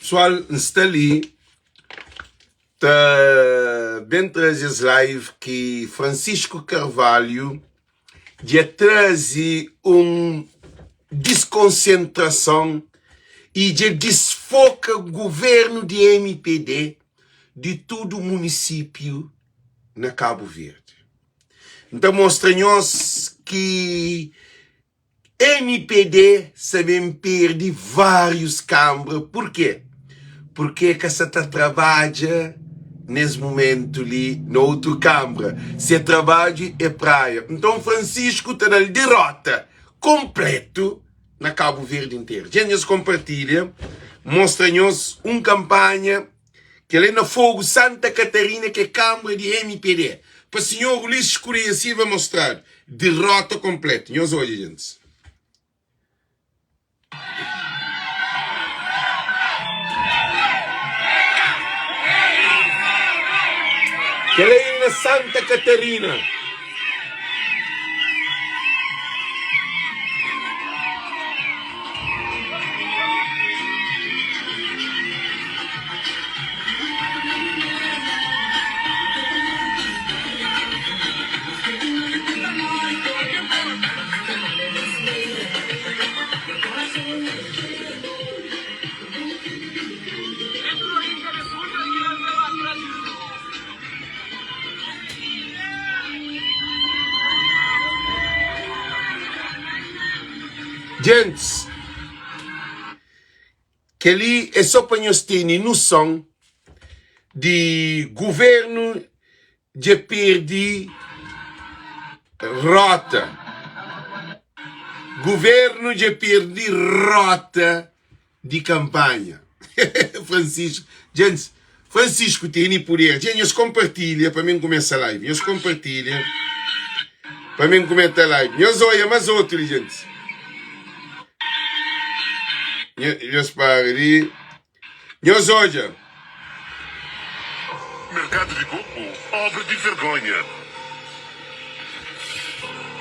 Pessoal, N sta li ta ben traze es live ki Francisco Carvalho dja traze un diskonsentrason y dja disfoka guvernu di mpd di tudu munisipiu na Kabu Verdi. N ta mostra nhos ki Mpd sa ben perde várius kanbra. Purkê? Purkê ka sa ta trabadja nes mumentu li na otu kanbra. Se trabadju é Praia. Nton Francisco ta da-l derota konpletu na Kabu Verdi interu. Dja nhos konpartilha, mostra nhos un kanpanha. Kel é na Fogo, Santa Catarina, ki é kanbra di mpd. Pa sinhor Ulisses Correia Silva mostradu derota konpletu. Nhos odja, gentis. Kel é na Santa Catarina. Gentis, kel-li é sô pa nhos tene noson di govérnu dja perde róta. Govérnu dja perde róta di kanpanha. Francisco, gentis, Francisco tene puder. Dja nhos konpartilha pa mi N kumesa live. Nhos konpartilha pa mi N kumeta live. Nhos oia mas otu li, gentis. Nhos para li. Nhos odja. Merkadu di Koku, obra di vergonha.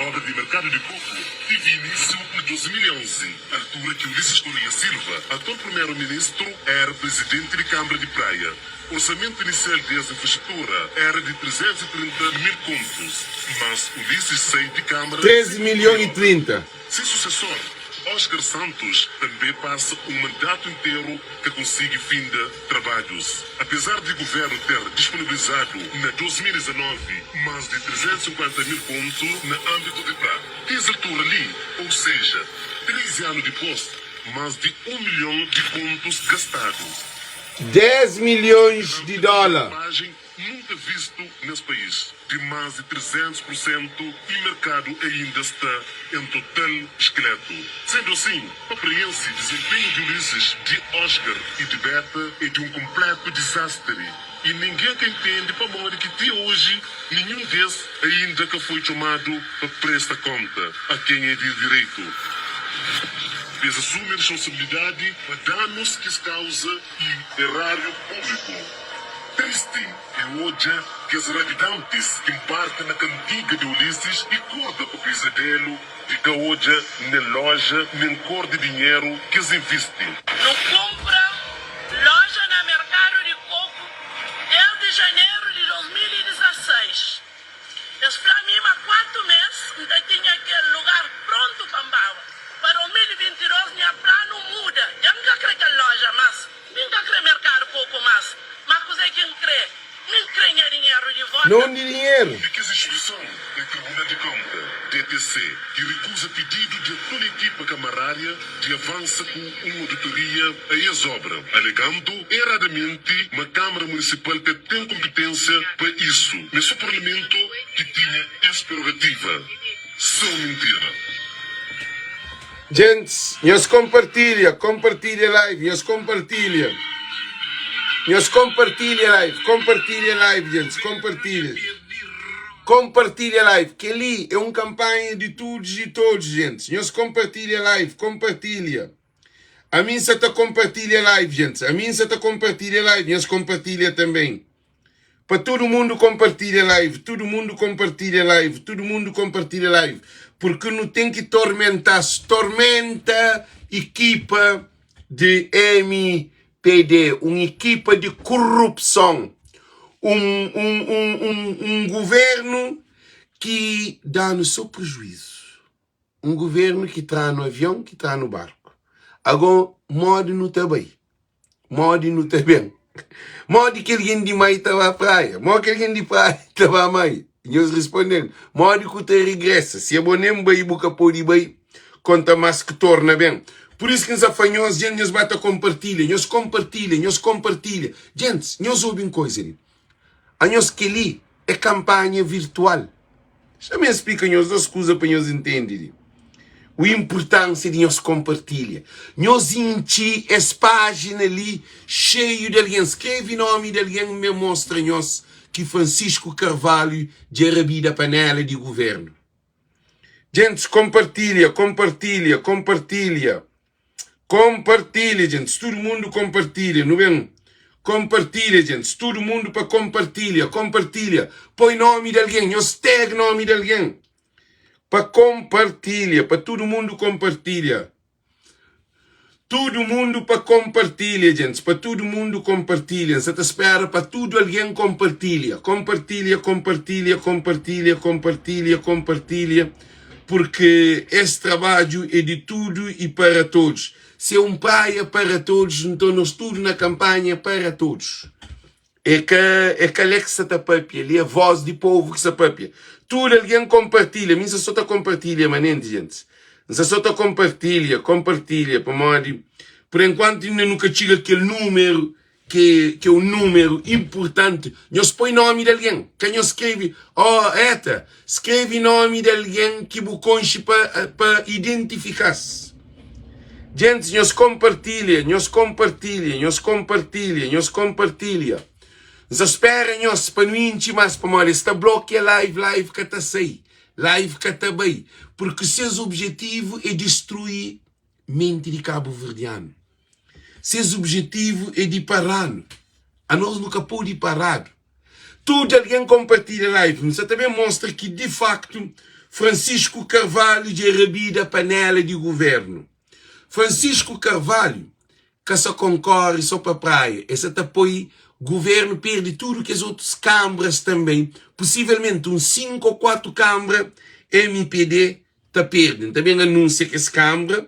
Obra di Merkadu di Koku tive inísiu na 2011, altura ki Ulisses Correia Silva, atual primeru-ministru, era prizidenti di Kambra di Praia. Orsamentu inisial di es infrastrutura era di 330 mil kontus, mas Ulisses sai di Kambra 13 sem milhon konklui i obra. 30. Se susesor, Oscar Santos, tanbê pasa un mandatu interu ka konsigi finda trabadjus. Apezar di guvernu ter disponibilizadu na 2019 más di 350 mil kontu na ánbitu di pra. Ti es altura li, ou seja, 13 anu dipôs, más di un milhon di kontus gastadu. 10 milhons di dóla. Nunka vistu nes país, di más di 300 pur sentu y merkadu ainda sta en total eskeletu. Sendu asin, pa praensi, dizenpenhu di Ulisses, di Oscar y di Beta é di un konpletu dizastri y ningen ka intende pamodi ki ti oji ninhun des ainda ka foi txomadu pa presta konta a ken é di direitu. Es asumi responsabilidadi pa danus ki es kauza y eráriu públiku. Tristi é odja kes rabidantis ki nbarka na kantiga di Ulisses y korda pa pizadelu di ka odja nen loja nen kor di dinheru ki es invisti. Nu kunpra loja na merkadu di koku desdi janeru di 2016. Es fla mi ma 4 mes N ta tinha kel lugar prontu pa N baba. Pa 2022 nha planu muda, dja N ka kre kel loja mas, mi N ka kre merkadu koku mas. Ma kuze ki N kre? Mi N kre nha dinheru di volta. Na undi dinheru? Di kes instituison é Tribunal di Konta, DTC, ki rikuza pididu di atual ekipa kamarária di avansa ku un auditoria a es obra, alegandu erradamenti ma Kamara Munisipal ka ten konpitensia pa isu, ma é so Parlamentu ki tinha es prerogativa. So mintira. Gentis, nhos konpartilha, konpartilha live, nhos konpartilha. Nhos konpartilha live, konpartilha live, gentis, konpartilha. Konpartilha live, kel-li é un kanpanha di tudus i todus, gentis. Nhos konpartilha live, konpartilha. Ami N sa ta konpartilha live, gentis. Ami N sa ta konpartilha live, nhos konpartilha tanben. Pa tudu mundu konpartilha live, tudu mundu konpartilha live, tudu mundu konpartilha live. Purki nu ten ki tormenta-s, tormenta ekipa di MP. PD, un ekipa di korupson, un, un, un, un, un governu ki da-nu so prejuizu. Un governu ki tra-nu avion, ki tra-nu barku. Ago, modi nu ta bai? Modi nu ta ben? Modi ki algen di mai ta ba praia? Modi ki algen di praia ta ba mai? Nhos responde-m, modi ku ta regresa? Si abo nen bai bu ka pode bai, konta mas ki torna ben. Pur isu ki N sa fla nhos, djent, nhos ba ta konpartilha, nhos konpartilha, nhos konpartilha. Djentis, nhos obi un koiza li. Anhos kel-li é kanpanha virtual. Xa-m splika nhos dos kuza pa nhos intende di u inpurtánsia di nhos konpartilha. Nhos intxi es pájina li xeiu di algen. Skrebe nómi di algen N ben mostra nhos ki Francisco Carvalho dja rabida panéla di guvérnu. Djentis, konpartilha, konpartilha, konpartilha. Kompartilha djentis, tudu mundu kompartilha, nu ben Kompartilha djentis, tudu mundu pa kompartilha Kompartilha, poi nomi di algen, nhos tag nomi di algen Pa kompartilha, pa tudu mundu kompartilha Tudu mundu pa kompartilha djentis, pa tudu mundu kompartilha N sa ta spera pa tudu algen kompartilha Kompartilha, kompartilha, kompartilha, kompartilha, kompartilha Porque es trabadju é di tudu e para todos. Se é um praia para todos, nton nos tudu na kampanha para todos. É ka é ka Alex sa ta papia li, é voz di povu ki sa papia. Tudu algen kompartilha, mi nsa so ta kompartilha manenti gentis. Nsa so ta kompartilha, kompartilha pamodi por enkuantu inda nu ka txiga kel numeru ki é un númeru inpurtanti, nhos poi nómi di algen. Ka nhos skrebe, Ó, Eta. Skrebe nómi di algen ki bu konxe pa, pa identifika-s. Gentis, nhos konpartilha, nhos konpartilha, nhos konpartilha, nhos konpartilha. N sta spera nhos pa nu intxi más, pamodi es ta blokia live, live ka ta sai, live ka ta bai, purki ses objetivu é distrui menti di kabuverdianu. Ses objetivu é di para-nu. Anos nu ka pode paradu. Tudu algen konpartilha live. Nu sa ta ben mostra ki di faktu Francisco Carvalho dja rabida panela di guvernu. Francisco Carvalho ka sa konkore so pa Praia. E sa ta poi guvernu perde tudu kes otus kanbras tanben. Pusivelmenti uns 5 o 4 kanbra mpd ta perde. N ta ben anunsia kes kanbra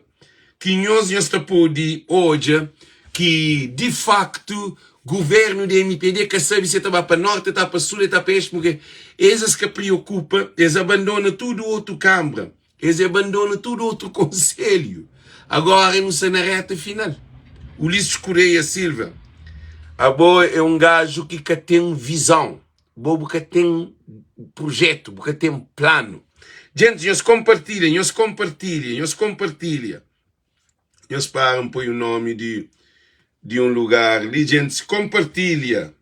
ki nhos nhos ta pode odja ki di faktu guvernu di mpd ka sabe si el ta ba pa norti, el ta ba pa sul, el ta ba pa este, purke es es ka priokupa, es abandona tudu otu kanbra, es abandona tudu otu konselhu. Agora nu sta na reta final. Ulisses Correia Silva, abo é un gaju ki ka ten vizon. Bo bu ka ten projetu, bu ka ten planu. Gentis, nhos konpartilha, nhos konpartilha, nhos konpartilha. Nhos para N poi un nomi di di un lugar li, gentis, konpartilha.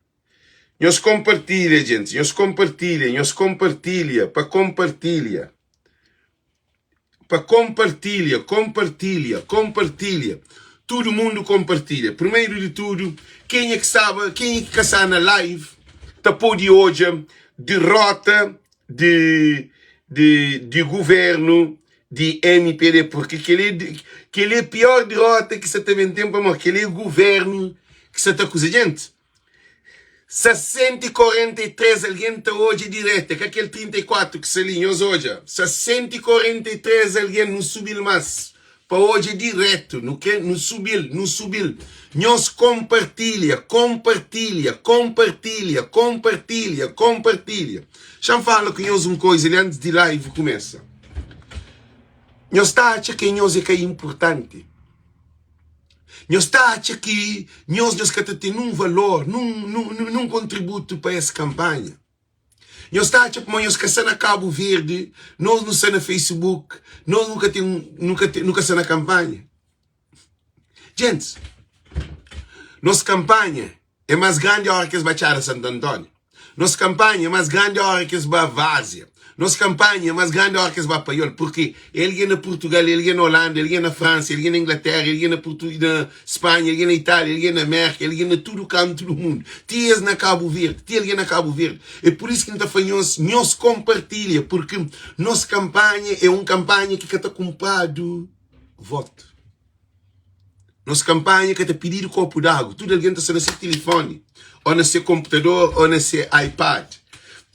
Nhos konpartilha, gentis, nhos konpartilha, nhos konpartilha, pa konpartilha. Pa konpartilha, konpartilha, konpartilha. Tudu mundu konpartilha. Primeru di tudu, kenha ki staba, kenha ki ka sta na live ta pode odja derota di di di guvernu di mpd, purki kel-li kel-li é pior derota ki sa ta ben ten, pamodi kel-li é guvernu ki sa ta kuza. Djenti, 643 algen ta odja direta, ka kel 34 ki sta li. Nhos odja, 643 algen, nu subi-l más pa odja diretu. Nu kre, nu subi-l, nu subi-l. Nhos konpartilha, konpartilha, konpartilha, konpartilha, konpartilha. Xa-m fala ku nhos un koiza li antis di live kumesa. Nhos ta atxa ke nhos é ka inpurtanti? Nhos ta atxa ki nhos nhos ka ta ten nun valor, nun, nun, nun kontributu pa es kanpanha? Nhos ta atxa pamodi nhos ka sta na Kabu Verdi, nos nu sta na Facebook, nos nu ka ten, nu ka ten, nu ka sta na kanpanha? Gentis, nos kanpanha é más grandi óra ki es ba Txada Santu Antóniu. Nos kanpanha é más grandi óra ki es ba Várzia. Nos kanpanha é más grandi óra ki es ba Paiol. Purki el é na Purtugal, el é na Olanda, el é na Fransa, el é na Inglatéra, el é na Purtu na Spanha, el é na Itália, el é na Mérka, el é na tudu kantu du mundu. Ti es na Kabu Verdi, ti el é na Kabu Verdi. É pur isu ki N ta fla nhos, nhos konpartilha, purki nos kanpanha é un kanpanha ki ka ta kunpradu votu. Nos kanpanha ka ta pididu kopu d'agu. Tudu algen ta sta na se tilifoni, ô na se konputador, ô na se iPad.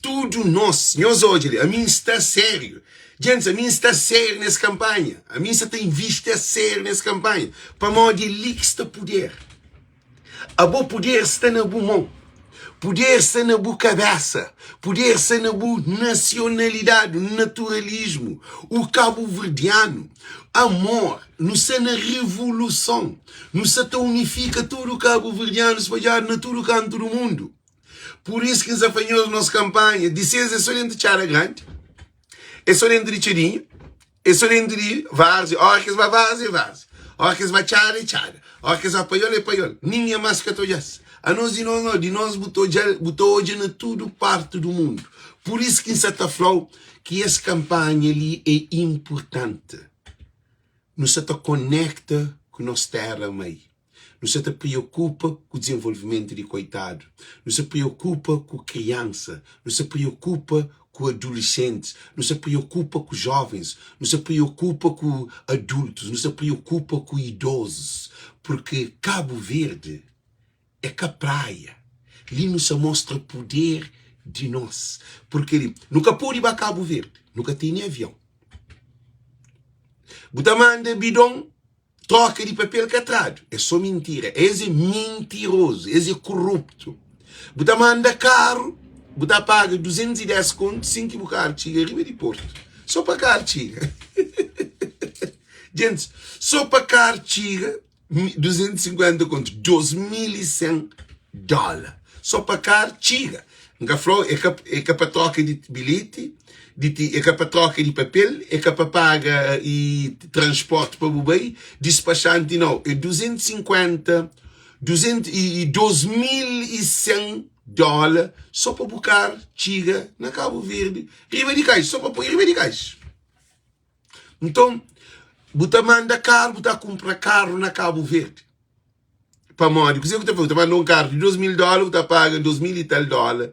Tudu nos, nhos odja li, ami N sta sériu. Djentis, ami N sta sériu nes kanpanha. Ami N sta ta invisti a sériu nes kanpanha, pamodi é li ki sta puder. Abo puder sta na bu mon, puder sta na bu kabesa, puder sta na bu nasionalidadi, naturalismu, u kabuverdianu, amor. Nu sta na revoluson, nu sta ta unifika tudu kabuverdianu spadjadu na tudu kantu du mundu. Pur isu ki N sta fla nhos, nos kanpanha di ses é so dentu Txada Grandi, é so dentu di Txadinha, É so dentu di várzia, óra ki es ba várzia é várzia, óra ki es ba txada é txada, óra ki es ba paiol é paiol, ningen más ka ta odja-s. Anos di nos nau, di nos bu ta odja-l, bu ta odja na tudu parti du mundu. Pur isu ki N sa ta fla-u ki es kanpanha li é inpurtanti. Nu sa ta konekta ku nos téra mai. Nu sa ta preokupa ku dizenvolvimentu di koitadu, nu sa preokupa ku kriansa, nu sa preokupa ku adulesentis, nu sa preokupa ku jovens, nu sa preokupa ku adultus, nu sa preokupa ku idozus, purki Kabu Verdi é ka praia. Li nu sa mostra puder di nos, purki li nu ka pode ba Kabu Verdi, nu ka tene avion. Bu ta manda bidon. Troka di papel ka tradu, é so mintira. Es é mintirozu, es é kuruptu. Bu ta manda karu, bu ta paga 210 kontu sin ki bu karu txiga riba di portu. So pa karu txiga. Gentis, so pa karu txiga 250 kontu, 2100 dóla. So pa karu txiga. N ka fla-u, é ka, é ka pa troka di bilheti, di ti, é ka pa troka di papel, é ka pa paga i transporti pa bu bai, dispaxanti nau, é 250, 200 i 2100 dóla so pa bu kar txiga na Kabu Verdi, riba di kais, so pa poi riba di kais. Nton, bu ta manda karu, bu ta kunpra karu na Kabu Verdi. Pamodi? Kuzê ku ta faze? Bu ta manda un karu di 2000 dóla, bu ta paga 2000 i tal dóla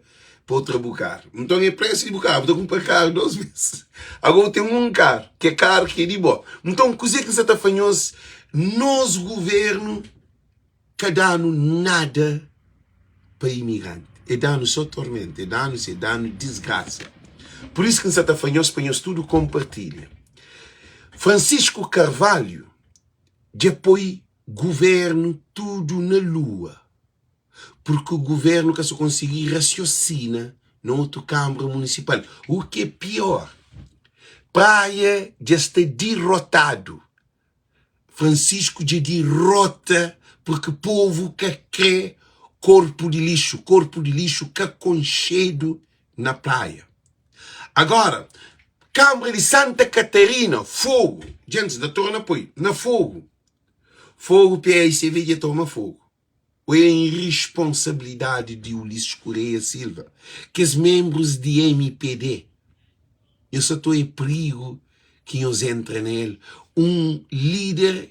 pa bu tra bu karu. Nton é presu di bu karu, bu ta kunpra karu dos bês. Agora bu ten un karu, ki é karu ki é di bo. Nton kuzê ki N sa ta fla nhos? Nos guvernu ka da-nu nada pa imigranti. É da-nu sô tormenta, é da-nu é da-nu disgrasa. Pur isu ki N sa ta fla nhos pa nhos tudu konpartilha. Francisco Carvalho dja poi Guvernu tudu na lua purki guvernu ka sa konsigi rasiosina na otu kanbra munisipal. U ki é pior, Praia dja sta dirotadu, Francisco dja dirota purki povu ka kre korpu di lixu, korpu di lixu ka konxedu na Praia. Agora, Kanbra di Santa Katarina, fogu, djentis na torna poi na fogu. Fogu PAICV dja toma fogu. Ou é irresponsabilidade di Ulisses Correia Silva? Kes membrus di MPD, nhos sa ta oia prigu ki nhos entra na el. Un lider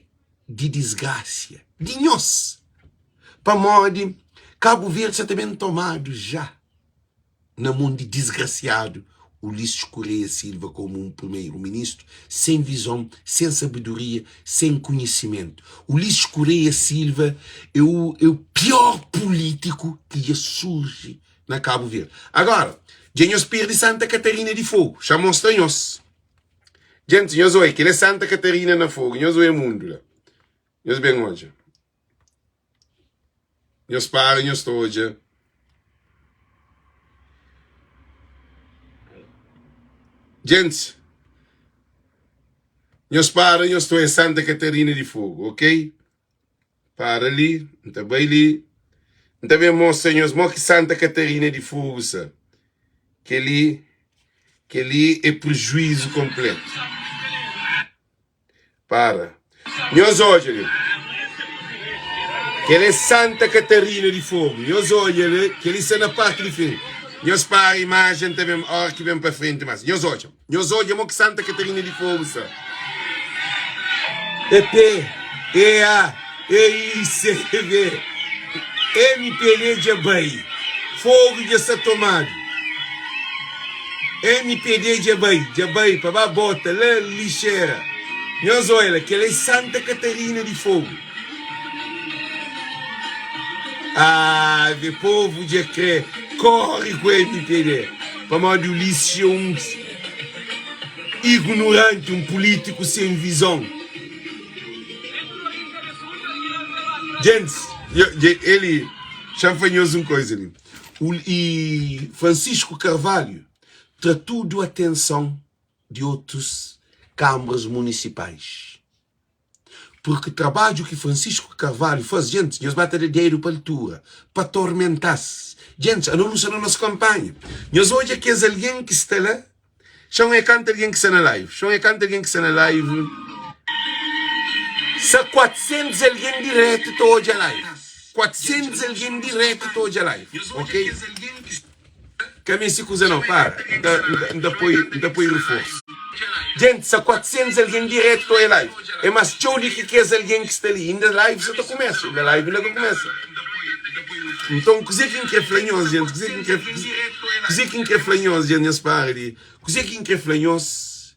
di disgrasia di nhos. Pamodi Kabu Verdi sa ta ben tomadu ja. na mon di disgrasiadu Ulisses Correia Silva komu un primeiro ministru sen vizon, sen sabedoria, sen konhisimentu. Ulisses Correia Silva é o, é o pior politiku ki dja surji na Kabu Verdi. Agora, dja nhos perdi Santa Catarina di Fogu, xa mostra nhos. Djentis, nhos oi, kel é Santa Catarina na Fogu, nhos oi mundu la. Nhos ben odja. Nhos para nhos ta odja. Gentis, nhos para nhos ta odja Santa Catarina di Fogo, ok? Para li, N ta bai li, N ta ben mostra nhos mo ki Santa Catarina di Fogo sa. Kel-li, kel-li é prejuízo completo. Para. Nhos odja li. Kel é Santa Catarina di Fogo. Nhos odja li. Kel li sta na parti di frenti. Nhos para imajen ta ben ora ki ben pa frenti mas. Nhos odja. Nhos odja mo ki Santa Catarina di Fogo sta. E P E A E I C V M P D dja bai. Fogo dja sta tomadu. MPD dja bai, dja bai pa ba bota la lixera. Nhos oia la, kel é Santa Catarina di Fogo. Ave, povu dja kre kóre ku MPD pamodi Ulisses é un ignoranti, un pulítiku sen vizon. Gentis, eli, xa-m fla nhos un koza li. I Francisco Carvalho tra tudu atenson di otus kanbras munisipais. Purki trabadju ki Francisco Carvalho faz, gentis, nhos ba ta da dedu pa altura, pa tormenta-s. Gentis, ano nu sta na nos kanpanha. Nhos odja kes algen ki sta la, xon é kantu algen ki sta na live, xon é kantu algen ki sta na live. Sa 400 algen diretu ta odja live. 400 algen diretu ta odja live, ok? Ka meste kuza nau, para. N ta poi, N ta poi reforsu. Gente, sa 400 algen diretu ta oia live. É más txeu di ki kes algen ki sta li. Inda live sa ta kumesa, inda live inda ka kumesa. Nton, kuzê ki N krê fla nhos, gente? Kuzê ki N krê, kuzê ki N krê fla nhos, gente? Nhos para di. Kuzê ki N krê fla nhos?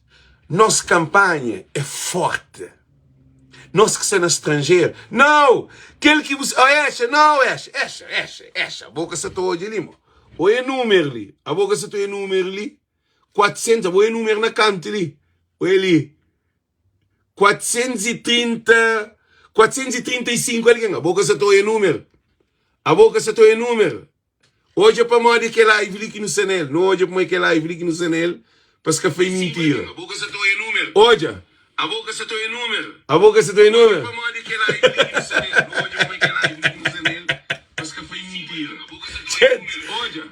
Nos kanpanha é forti. Nos ki sta na stranjeru. Nau! Kel ki bu. Oh, Exa, nau, Exa, Exa, Exa, Exa, abo ka sa ta odja li, mo. Oia númeru li. Abo ka sa ta oia númeru li. 400, abo oia númeru na kantu li. Oia li. 430, 435 algen. Abo ka sa ta oia númeru. Abo ka sa ta oia númeru. Odja pamodi kel live li ki nu sta nel. Nu odja pamodi kel live li ki nu sta nel pa es ka fai mintira. Odja. Abo ka sa ta oia númeru.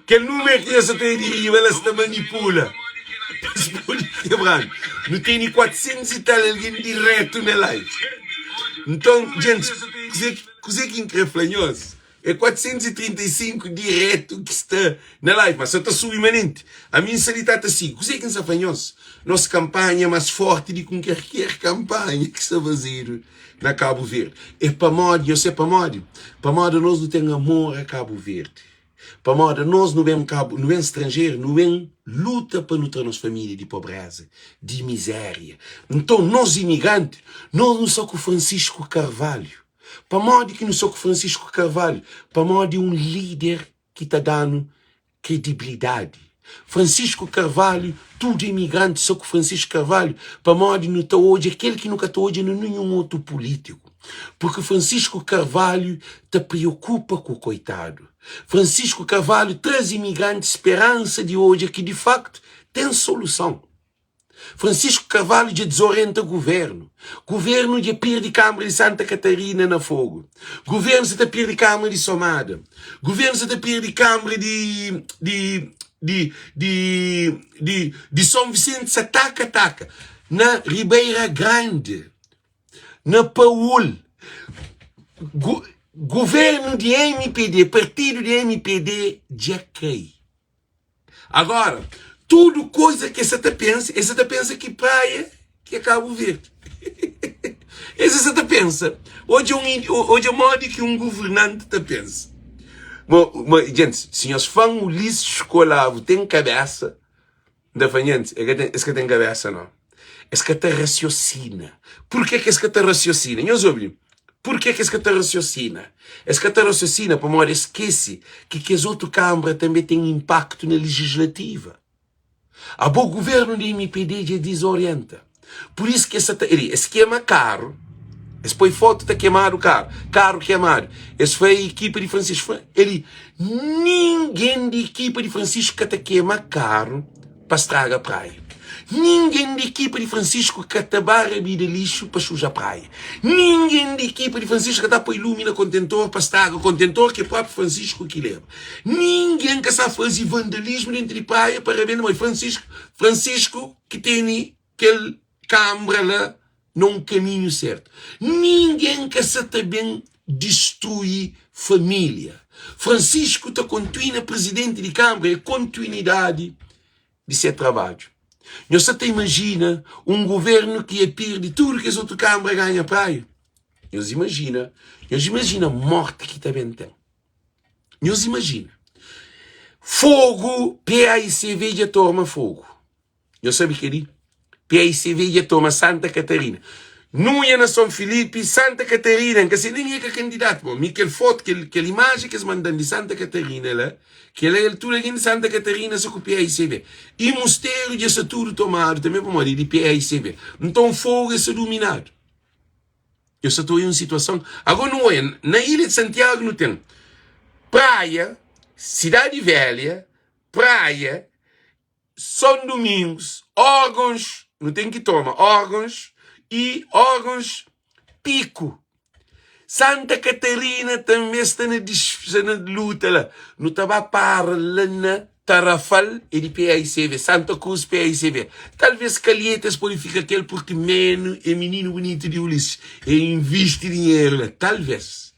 Kel númeru ki nhos sa ta oia di riba la sta manipula pa es pode kebra-nu. Nu tene 400 i tal algen diretu na live. Nton, djentis, kuzê ki N krê fla nhos? É 435 diretu ki sta na live, ma sa ta subi manenti. Ami N sta li ta ta sigi. Kuzê ki N sta fla nhos? Nos kanpanha é más forti di ki un kerker kanpanha ki sta fazedu na Kabu Verdi. É pamodi, nhos sabe pamodi? Pamodi anos nu ten amor a Kabu Verdi. Pamodi anos nu ben Kabu, nu ben stranjeru, nu ben luta pa nu tra nos família di pobreza, di mizéria. Nton, nos imigranti, nos nu sta ku Francisco Carvalho. Pamodi ki nu sta ku Francisco Carvalho? Pamodi é un líder ki ta da-nu kredibilidadi. Francisco Carvalho, tudu imigranti sta ku Francisco Carvalho pamodi nu ta odja kel ki nu ka ta odja na ninhun otu pulítiku. Purki Francisco Carvalho ta preokupa ku koitadu. Francisco Carvalho traze imigranti speransa di odja ki di faktu ten soluson. Francisco Carvalho dja dizorienta governo. Governo dja pirdi Câmara di Santa Catarina na fogo. Governo sa ta pirdi Câmara di Somada. Governo sa ta pirdi Câmara di di di di di di São Vicente sa taka taka na Ribeira Grande, na Paul. Go, governo di MPD, partido di MPD dja kai. Agora, tudu koisa ki es sa ta pensa, es sa ta pensa ki praia ki é Kabu Verdi. Es sa ta pensa. Odja un, odja modi ki un guvernanti ta pensa. Bo, ma, gente, si nhos fan Ulisses Colavo ten kabesa, N ta fla, Nhantis, e ka ten, es ka ten kabésa nau. Es ka ta rasiosina. Purkê ki es ka ta rasiosina? Nhos obi li. Purkê ki es ka ta rasiosina? Es ka ta rasiosina pamodi es skese ki kes otu kanbra tanbe ten inpaktu na lejislativa. Abo guvernu di mpd dja dizorienta. Pur isu ki es sa ta, eli, es kema karu, es poi fotu ta kemadu karu, karu kemadu. Es fla ekipa di Francisco, fla, eli, ningen di ekipa di Francisco ka ta kema karu pa straga praia. Ningen di ekipa di Francisco ka ta ba rabida lixu pa suja praia. Ningen di ekipa di Francisco ka ta poi lumi na kontentor pa straga kontentor ki é propi Francisco ki leba. Ningen ka sa fazi vandalismu dentu di praia pa rabenta, ma Francisco, Francisco ki tene kel kanbra la na un kaminhu sertu. Ningen ka sa ta ben distrui familia. Francisco ta kontuina prizidenti di kanbra é kontuinidadi di se trabadju. Nhos sa ta imajina un guvernu ki ia pirdi tudu kes otu kanbra ganha praia? Nhos imajina, nhos imajina morti ki ta ben ten. Nhos imajina. Fogu, PAICV dja torma fogu. Nhos sabe kel-li? PAICV dja toma Santa Catarina. Nunha na Son Filipi, Santa Catarina, N ka se nen e ka kandidatu, bo mi kel fotu, kel, kel imajen ki es manda-m di Santa Catarina la, kel-la el tudu algen di Santa Catarina sa ku PAICV. I Musteru dja sta tudu tomadu tanbe pamodi e di PAICV. Nton Fogu e sta duminadu. Eu sta ta oia un situason. Agora nu oia, na ilha di Santiagu nu ten Praia, Sidadi Velha, Praia, São Domingos, órgãos, nu ten ki toma órgãos e órgãos piku. Santa Catarina tanbe sta na sta na luta la. Nu ta ba para la na Tarrafal é di PAICV, Santa Cruz PAICV. Talvez Calheta es pode fika kel porque menu é mininu bunitu di Ulisses. É invisti dinheru la, talvez.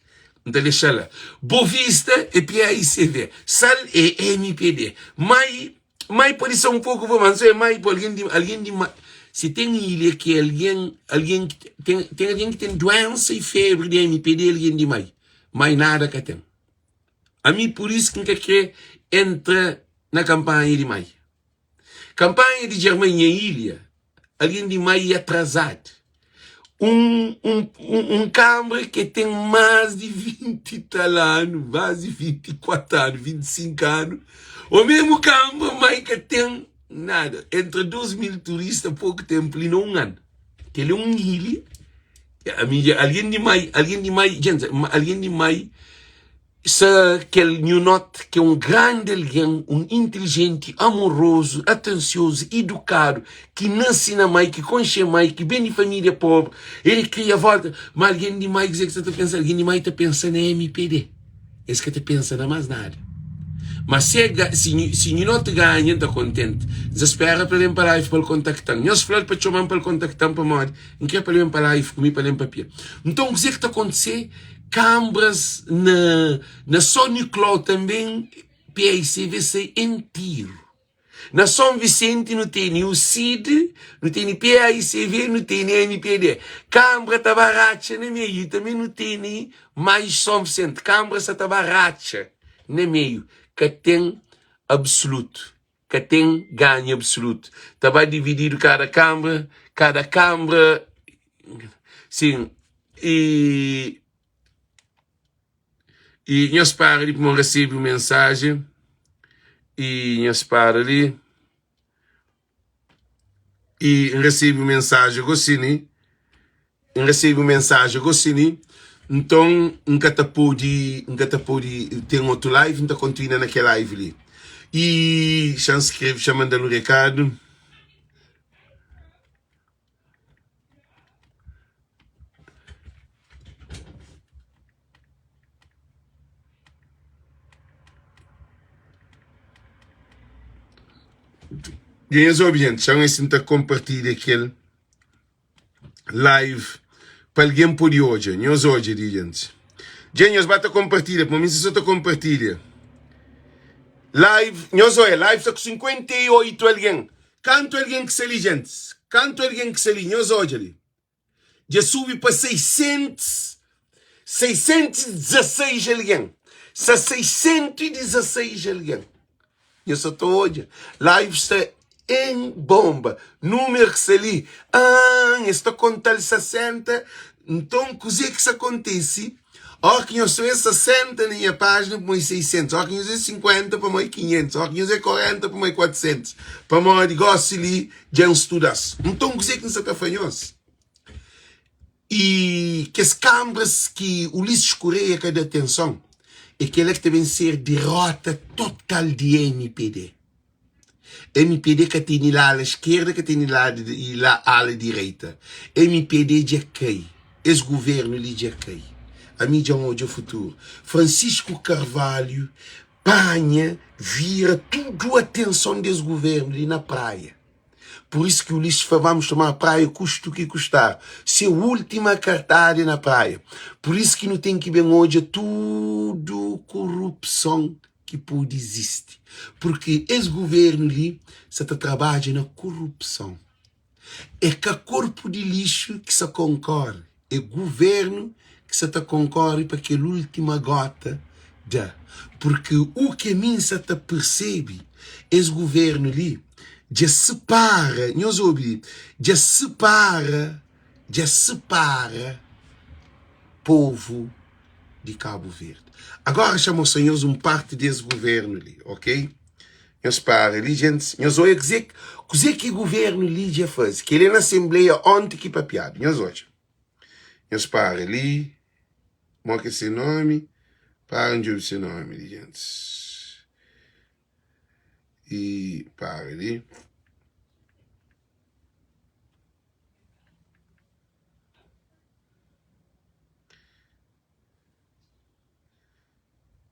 N ta dexa la. Bovista é PAICV, Sal é MPD. Mai, mai pode ser un poku pa mas, é mai pa algen di, algen di mai. Si ten ilha ki algen, algen ki ten, ten algen ki ten duensa i febri di MPD, algen di mai. Mai nada ka ten. Ami pur isu ki N ka kre entra na kanpanha di mai. Kanpanha di Djarmai nha ilha, algen di mai atrazadu. Un, un, un, un kanbra ke ten más di 20 i tal anu, más di 24 anu, 25 anu, o mesmu kanbra mai ka ten nada. Entra 2 mil turista poku tenpu li na un anu. Kel é un ilha. Ami dja, algen di mai, algen di mai, djente, algen di mai Sa kel nhu not ki é un grandi algen, un intilijenti, amorozu, atensiozu, idukadu, ki nase na mai, ki konxe mai, ki ben di família pobri, el kria volta. Ma algen di mai, kuzê ki sa ta pensa? Algen di mai ta pensa na MPD. Es ka ta pensa na más nada. Ma si e ga, si nhu, si nhu not ganha, N ta kontenti. N sa spera pa el ben pa live pa el kontakta-m. Nhos fla-l pa txoma-m pa el kontakta-m pamodi N kre pa el ben pa live ku mi pa el ben papia. Nton, kuzê ki ta kontise? Kambras na na São Nicolau também PICV sai em tiro. Na São Vicente nu tene o CID, nu tene PAICV, nu tene MPD. Kambra ta ba ratxa na meio e também nu tene mais São Vicente. Kambra sa ta ba ratxa na meio. Ka tem absoluto. Ka ten ganhu absolutu. Ta ba divididu kada kanbra, kada kanbra, sin, i i nhos para li pamodi N resebe un mensajen i nhos para li i N resebe un mensajen gosi li. N resebe un mensajen gosi li, nton N ka ta pode, N ka ta pode ten otu live, N ta kontinua na kel live li. I xa N skrebe, xa manda-l un rekadu. Dja nhos obi, jenti, xa N si N ta konpartilha kel. Live pa algen pode odja. Nhos odja di djenti. Dja nhos ba ta konpartilha, pamo mi sa ta konpartilha. Live, nhos odja, live sta ku 58 algen. Kantu algen ki sta li, djentis? Kantu algen ki sta li? Nhos odja li. Dja subi pa 600, 616 algen. Sta 616 algen. Nhos sa ta odja live sta em bomba Número ki sta li Ahn es ta konta-l 60 Nton kuzê ki sta kontise Óra ki nhos ta vê 60 na nha pájina pamodi 600 Óra ki nhos vê 50 pamodi 500 Óra ki nhos vê 40 pamodi 400 Pamodi gósi li dja N studa-s Nton kuzê ki N sta ta fla nhos I kes kanbras ki Ulisses Correia ka da atenson é kela ki ta ben ser derota total di mpd. Mpd ka tene la ala eskerda, ka tene la la ala direita. Mpd dja kai. Es governu li dja kai. Ami dja N odja futuru. Francisco Carvalho panha, vira tudu atenson des governu li na Praia. Por isso que Ulisses fla vamos tomar praia custe o que custar. Se última cartada é na praia. Por isso que nu tem que bem odja tudo corrupção que pode existe. Porque esse governo li sa ta trabadja na corrupção. É ka corpo de lixo que sa concorre, é governo que sa ta concorre pa kel última gota da. Porque o que mim sa ta percebe, es governo li dja separa, nhos obi li, dja separa. Dja separa povu di Cabo Verde. Agora xa mostra nhos un parti des governo li, ok? Nhos para li gentis, nhos oia kuze, kuze ki governo li dja faze. Kel é na assembleia onti ki papiadu, nhos odja. Nhos para li, mo ki é se nomi? Para N djobe se nomi li gentis. E para li.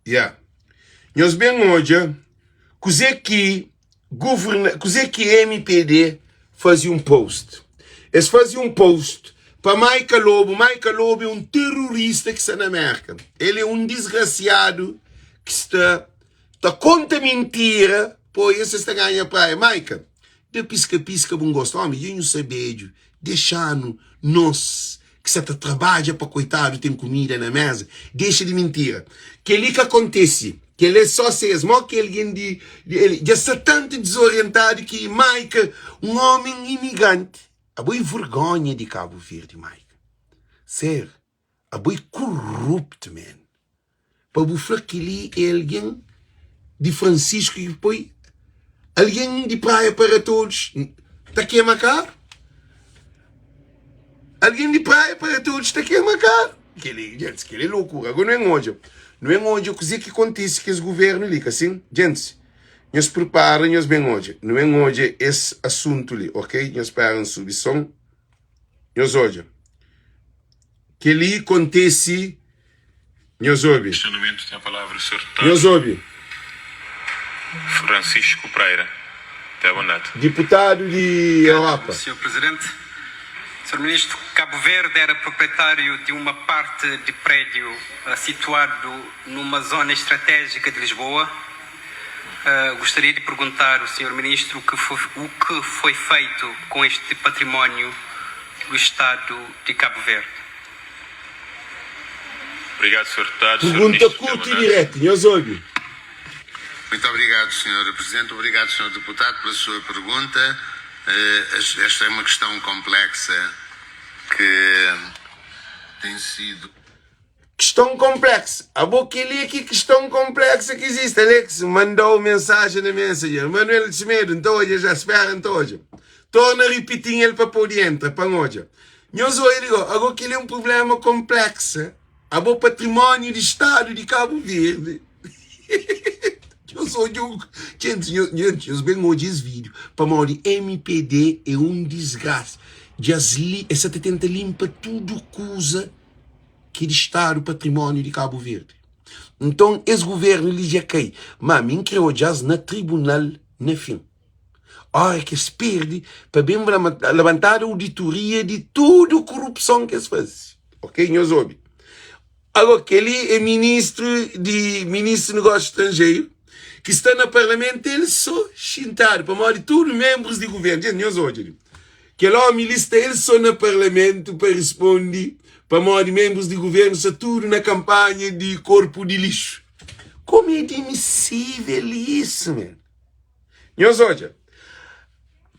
Ya. Nhos ben odja kuze ki guverna, kuze ki MPD faze un post. Es faze un post pa Maica Lobo. Maica Lobo é un terrorista ki sta na Merka. El é un disgrasiadu ki sta ta konta mintira pa oia si es ta ganha praia. Maica, da piska-piska bu ngosta. Omi, dja nhu sa bedju. Dexa-nu, nos ki sa ta trabadja pa koitadu ten kumida na meza, dexa di mintira. Kel-li ka kontese. Kel-li é só ses. Mó ki algen di, el dja sta tantu dizorientadu ki Maika, un ómi imigranti, abo é vergonha di Kabu Verdi, Maika. Sério, abo é kuruptu, man. Pa bu fla kel-li é algen di Francisco ki poi algen di Praia para Todos ta kema karu? Algen di Praia para Todos ta kema karu? Kel-li, gentis, kel-li é lokura. Agora nu ben odja, nu ben odja kuzê ki kontise ku es guvernu li, ka sin? Gentis, nhos pripara, nhos ben odja. Nu ben odja es asuntu li, ok? Nhos spera N subi son. Nhos odja. Kel-li kontise Nhos obi. Questionamento tem a palavra Sr. Nhos obi. Francisco Praira. Tem a bondade. Diputadu di Europa. Senhor Presidente. Senhor Ministro, Cabo Verde era proprietário de uma parte de prédio situado numa zona estratégica de Lisboa. Gostaria de perguntar ao Senhor Ministro o que foi, o que foi feito com este património do Estado de Cabo Verde. Obrigado, Sr. Deputado. Sr. Pergunta Ministro, tem a kurtu i bondade. diretu. Nhos obi. Muito obrigado, Sr. Presidente. Obrigado, Sr. Deputado, pela sua pergunta. Esta é uma questão complexa que tem sido. Kiston konpleksu. Abo kel-li é ki kiston konpleksu ki izisti. Alex mandau mensajen na Messenger. Manuel Semedo, N ta odja ja. Spera N ta odja. Torna ripitin el pa pode entra, pa N odja. Nhos odja li go. Ago kel-li é un prublema konpleksu. Abo patrimóniu di Stadu di Kabu Verdi. Nhos odja un. Djentis, nhos ben odja es vídiu. Pamodi MPD é un disgrasa. Dja-s li, es sa ta tenta linpa tudu kuza. ki di stadu patrimóniu di Kabu Verdi. Nton es guvernu li dja kai, má mi N kre odja-s na tribunal na fin. Óra ki es perde, pa ben labantadu auditoria di tudu korupson ki es faze. Ok, nhos obi. Agó, kel-li é ministru di ministru di negósiu stranjeru ki sta na parlamentu el sô xintadu, pamodi tudu menbrus di guvernu. Dja nhos odja li. Kel omi li sta el so na parlamentu pa rispondi pamodi menbrus di guvernu sta tudu na kampanha di korpu di lixu. Komu é admisivel isu men? Nhos odja,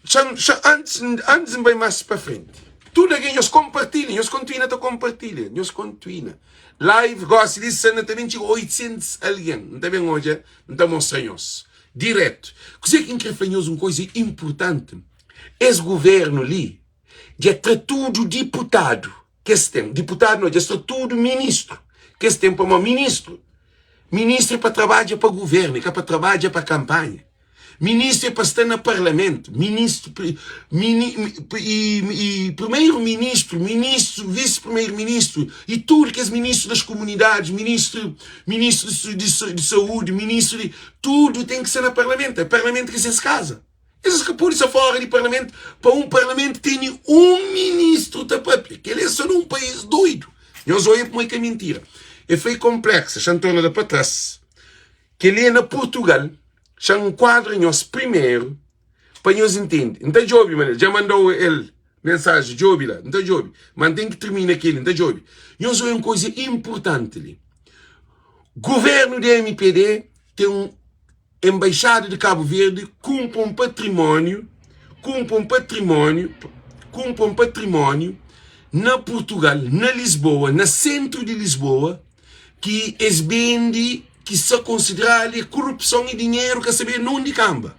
xa xa antis antis n bai mas pa frenti, tudu algen nhos konpartilha, nhos kontuina ta konpartilha, nhos kontuina. Live gosi li sta na ta ben txiga 800 algen, n ta ben odja, n ta mostra nhos diretu. Kuzê ki n kre fla nhos un koza inpurtanti. Es governo li dja tra tudo diputado ki es tem, diputado não, dja es tra tudo ministro ki es tem, pamodi ministro, ministro é pa trabadja pa governo, é ka pa trabadja pa kampanha, ministro é pa sta na parlamento, ministro, mini, e, e primeiro ministro, ministro, vice primeiro ministro e tudo kes ministro das comunidades, ministro, ministro de, de, de saúde, ministro de, tudo tem que ser na parlamento, é parlamento ki ses casa. Es ka pode sta fora di parlamentu pa un parlamentu tene un ministru ta papia. Kel é so na un país doidu. Nhos oia pamo é ka mintira. E fla e konpleksa. Xa N torna da pa tras. Kel é na Purtugal. Xa N nkuadra nhos primeru pa nhos intende. N ta djobe manel. Dja mandau el mensaji. Djobe la. N ta djobe. Ma N ten ki tirmina kel li. N ta djobe. Nhos oia un koza inpurtanti li. Guvernu di MPD ten un. Embaixada de Cabo Verde kunpra un patrimóniu, kunpra un patrimóniu, kunpra un patrimóniu. na Purtugal, na Lisboa, na sentru di Lisboa, ki es bende ki sa konsideradu é korupson i dinheru ka sabe nundi kanba.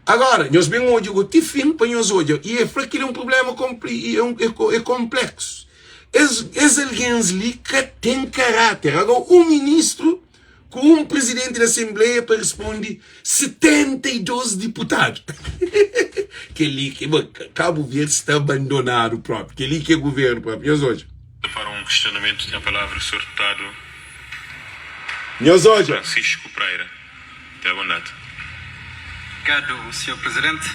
Agora, nhos ben odja go ti fin pa nhos odja i e fla kel é un problema konpli é un é konpleksu. Es es algens li ka ten karáter. Agora un ministru ku un prizidenti di asenbleia pa risponde 72 diputadu. Kel-li ki bo Kabu Verdi sta abandonadu propi. Kel-li ki é guvernu propi. Nhos odja. Para um questionamento tem a palavra o senhor deputado Nhos odja. Francisco Pereira. Tem a bondade. Obrigado, senhor Presidente.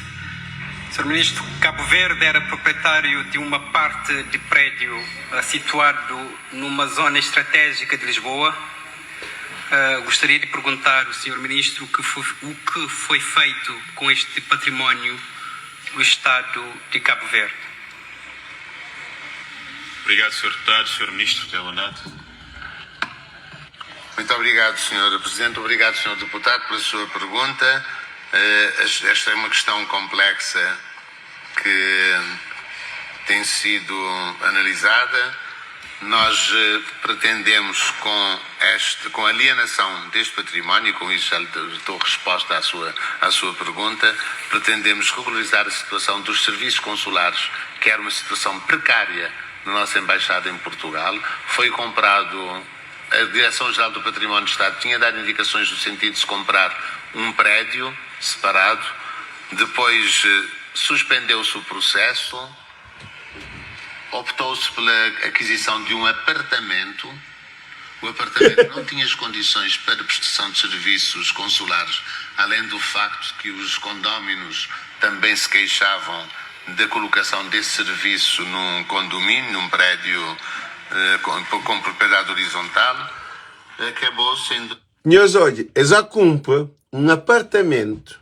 Senhor Ministro, Cabo Verde era proprietário de uma parte de prédio situado numa zona estratégica de Lisboa. Gostaria de perguntar ao senhor Ministro que foi, o que foi feito com este património do Estado de Cabo Verde. Obrigado, senhor Deputado. Senhor Ministro, tem a bondade. Muito obrigado, Sr. Presidente. Obrigado, Sr. Deputado, pela sua pergunta. Esta é uma questão complexa que tem sido analisada. Nós pretendemos, com, este, com a alienação deste património, e com isso já lhe dou resposta à sua, à sua pergunta, pretendemos regularizar a situação dos serviços consulares, que era uma situação precária na nossa embaixada em Portugal. Foi comprado a Direção-Geral do Património do Estado tinha dado indicações no sentido de se comprar um prédio separado, depois suspendeu-se o processo, optou-se pela aquisição de um apartamento. O apartamento não tinha as condições para prestação de serviços consulares, além do facto que os condóminos também se queixavam da colocação desse serviço num condomínio, num prédio com, com propriedade horizontal, acabou sendo. Nhos odja, es a kunpra un apartamentu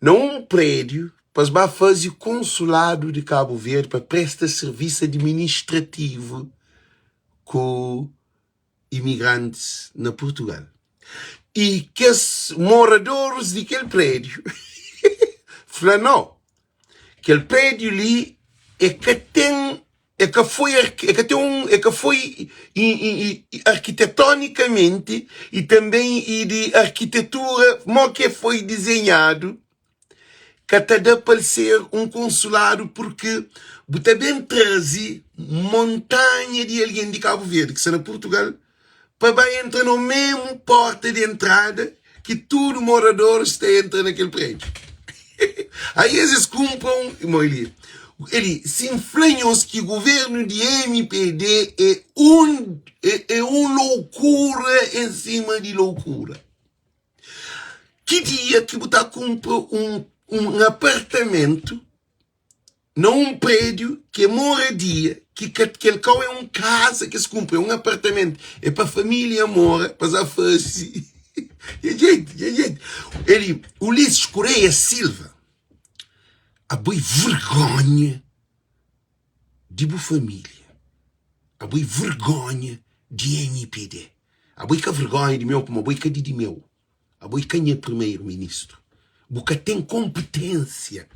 na un prédiu pa es ba faze konsuladu di Kabu Verdi pa presta servisu administrativu ku imigrantis na Purtugal. I kes moradoris di kel prédiu fla, Nau, kel prédiu li e ka ten e ka foi e ka ten un e ka foi arkitetonikamenti i tanben i di arkitetura mo ke foi dizenhadu ka ta da pa el ser un konsuladu purki bu ta ben traze montanha di algen di Kabu Verdi ki sta na Purtugal pa ba entra na memu porta di entrada ki tudu moradoris ta entra na kel prédiu. Aí es es kunpra un mo eli eli si N fla nhos ki guvernu di MPD é un é, é un loukura en sima di loukura. Ki dia ki bu ta kunpra un un apartamentu na un prédiu ki é moradia, ki ka kel kau é un kaza ki es kunpra, é un apartamentu, é pa família mora, pa za fase dja djetu, dja djetu. Eli, Ulisses Correia Silva, abo é vergonha di bu família, abo é vergonha di MPD, abo é ka vergonha di meu, pamodi abo é ka di di meu. Abo é ka nha primeiro ministro. Bu ka ten konpetênsia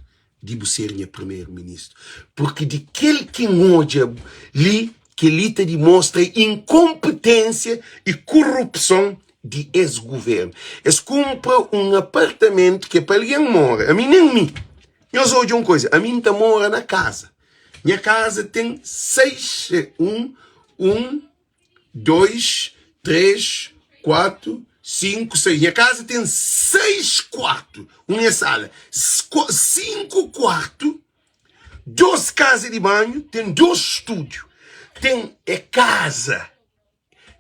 di bu ser nha primeiro ministro. Porque di kel ki N odja li, kel-li ta dimostra inkonpetênsia i korupson di es guvernu. Es kunpra un apartamentu ki é pa algen mora. Ami nen mi. Nhos odja un koza, ami N ta mora na kaza. Nha kaza ten 6, 1, 1, 2, 3, 4, 5, 6. Nha kaza ten 6 kuartu. Un é sala. 5 kuartu, 2 kaza di banhu, ten 2 stúdiu. Ten é kaza.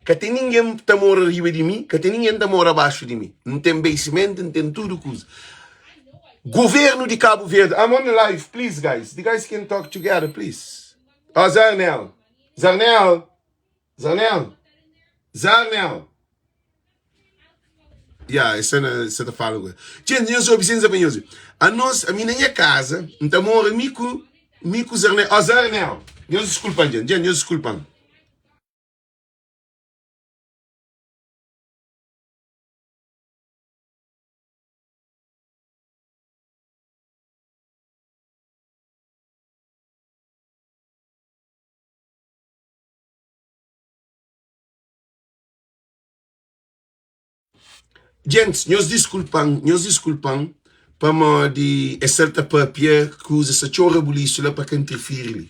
Ka ten ningen ta mora riba di mi, ka ten ningen ta mora baxu di mi. N ten basement, N ten tudu kuza. Governo di Cabo Verde, I'm on the live, please guys. The guys can talk together, please. Oh, Zarnel. Zarnel. Zarnel. Zarnel. Ya, essa na, essa ta fala agora. Gente, nhos obi senza pa nhos. A nós, a mim na minha casa, n ta mora mi ku mi ku Zarnel. Oh, Zarnel. Nhos desculpa, gente. Gente, nhos desculpa. Djentis, nhos diskulpa-m, nhos diskulpa-m pamodi es sal ta papia kuza sa txeu rabulisu la pa ka ntirfiri li.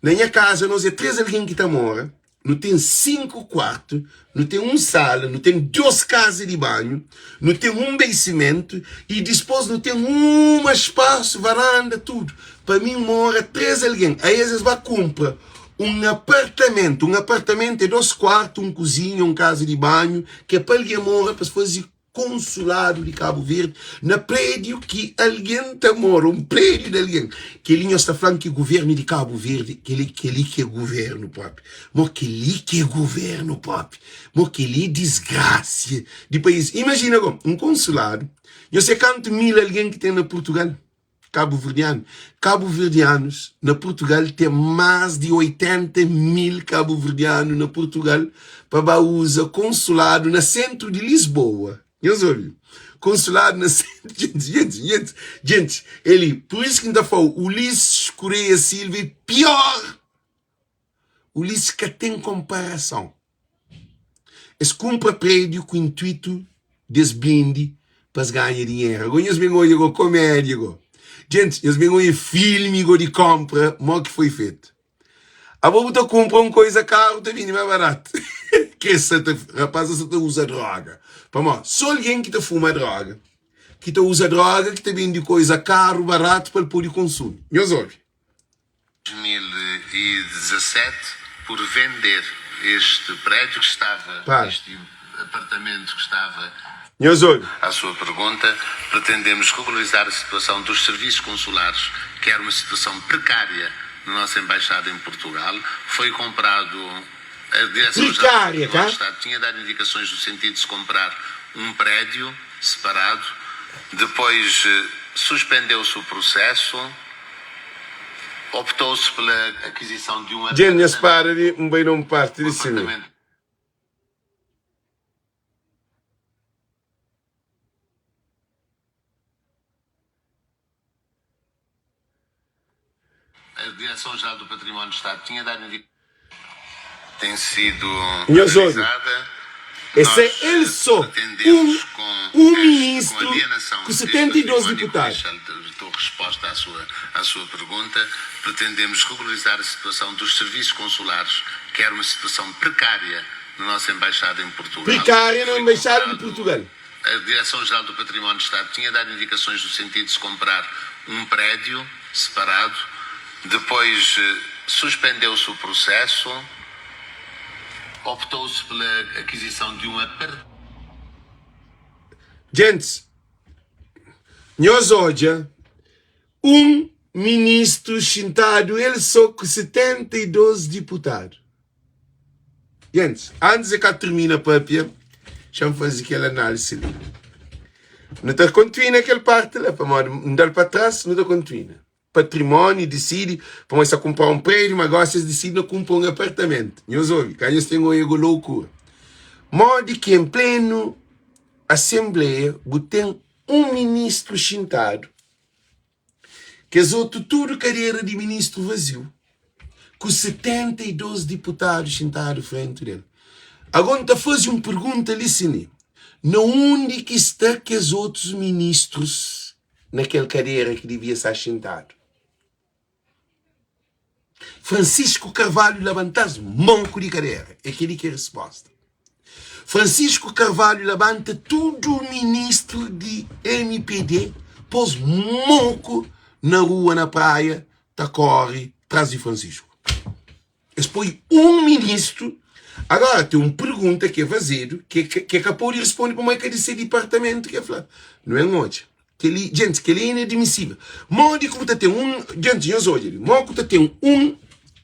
Na nha kaza nos é 3 algen ki ta mora, nu ten 5 kuartu, nu ten un sala, nu ten 2 kaza di banhu, nu ten un basimentu i dispôs nu ten uma spasu, varanda, tudu. Pa mi mora 3 algen. Aes es ba kunpra un apartamentu. Un apartamentu é 2 kuartu, un kuzinha, un kaza di banhu, ki é pa algen mora pa es faze Konsuladu di Kabu Verdi na prédiu ki algen ta mora, un prédiu di algen. Kel-li nhos ta fla-m ki Guvernu di Kabu Verdi, kel-li, kel-li ki é guvernu propi. Mo kel-li ki é guvernu propi. Mo kel-li é disgrasia di país. Imajina go, un konsuladu, nhos se kantu mil algen ki ten na Purtugal? Kabuverdianu. Kabuverdianus na Purtugal ten más di 80 mil kabuverdianu na Purtugal pa ba uza konsuladu na sentru di Lisboa. Nhos obi? Konsuladu na sentru. Djentis, djentis, djentis, djentis. Eli, pur isu ki N ta fla-u, Ulisses Correia Silva é pior. Ulisses ka ten konparason. Es kunpra prédiu ku intuitu di es bende pa es ganha dinheru. Agó nhos ben odja go komédia go. Djentis, nhos ben odja filmi go di konpra mo ki foi fetu. Abo bu ta kunpra un koiza karu ta bende ma baratu. Kes sa ta, rapaz sa ta uza droga. Pamodi so algen ki ta fuma droga, ki ta uza droga ki ta bende koiza karu baratu pa el pode konsumi. Nhos obi. 2017 por vender este prédio que estava, Para. este apartamento que estava. Nhos obi. À sua pergunta, pretendemos regularizar a situação dos serviços consulares, que era uma situação precária na nossa embaixada em Portugal. Foi comprado, a Direção-Geral do Precária, Património cá? do Estado tinha dado indicações no sentido de se comprar um prédio separado, depois suspendeu-se o processo. Optou-se pela aquisição de um Djen nhas apartamento. para di N bai na un parti Um di simi. apartamento. A Direção-Geral do Património do Estado tinha dado indicações. Tem sido Nhos obi, analisada. es é Nós el so un pretendemos com un esta, com a ministru alienação ku deste 72 património, e com diputadu. isto já lhe dou resposta à sua, à sua pergunta, pretendemos regularizar a situação dos serviços consulares, que era uma situação precária na nossa embaixada em Portugal. Prekária na Foi Embaixada di comprado, Purtugal. a Direção-Geral do Património do Estado tinha dado indicações no sentido de se comprar um prédio separado, depois suspendeu-se o processo, optou-se pela aquisição de um apartamento. Djentis, nhos odja un ministru xintadu el so ku 72 diputadu. Gentis, antis di ka tirmina papia, xa-m faze kel análisi li. Nu ta kontinua kel parti la, pamodi N da-l pa tras, nu ta kontinua. Patrimóniu disidi, pamodi es ta kunpra un prédiu, ma gósi es disidi na kunpra un apartamentu. Nhos obi, ka nhos ten oigu lokura. Modi ki en plenu asenbleia bu ten un ministru xintadu, Kes otu tudu kadera di ministru vaziu, ku 72 diputadu xintadu frentu del. Ago N ta faze un pergunta li sini, na undi ki sta kes otus ministrus na kel kadera ki divia sta xintadu? Francisco Carvalho labanta-s monku di kadera. É kel-li ki é resposta. Francisco Carvalho labanta tudu ministru di mpd, pô-s monku na rua, na praia, ta kóre tras di Francisco. Es poi un ministru. Agora, ten un pergunta ki é fazedu, ki é ka pode responde pamodi é ka di se dipartamentu ki é fla. Nu ben odja. Kel-li, djentis, kel-li é inadmisível. Modi ki bu ta ten un, djentis, nhos odja li, modi ki bu ta ten un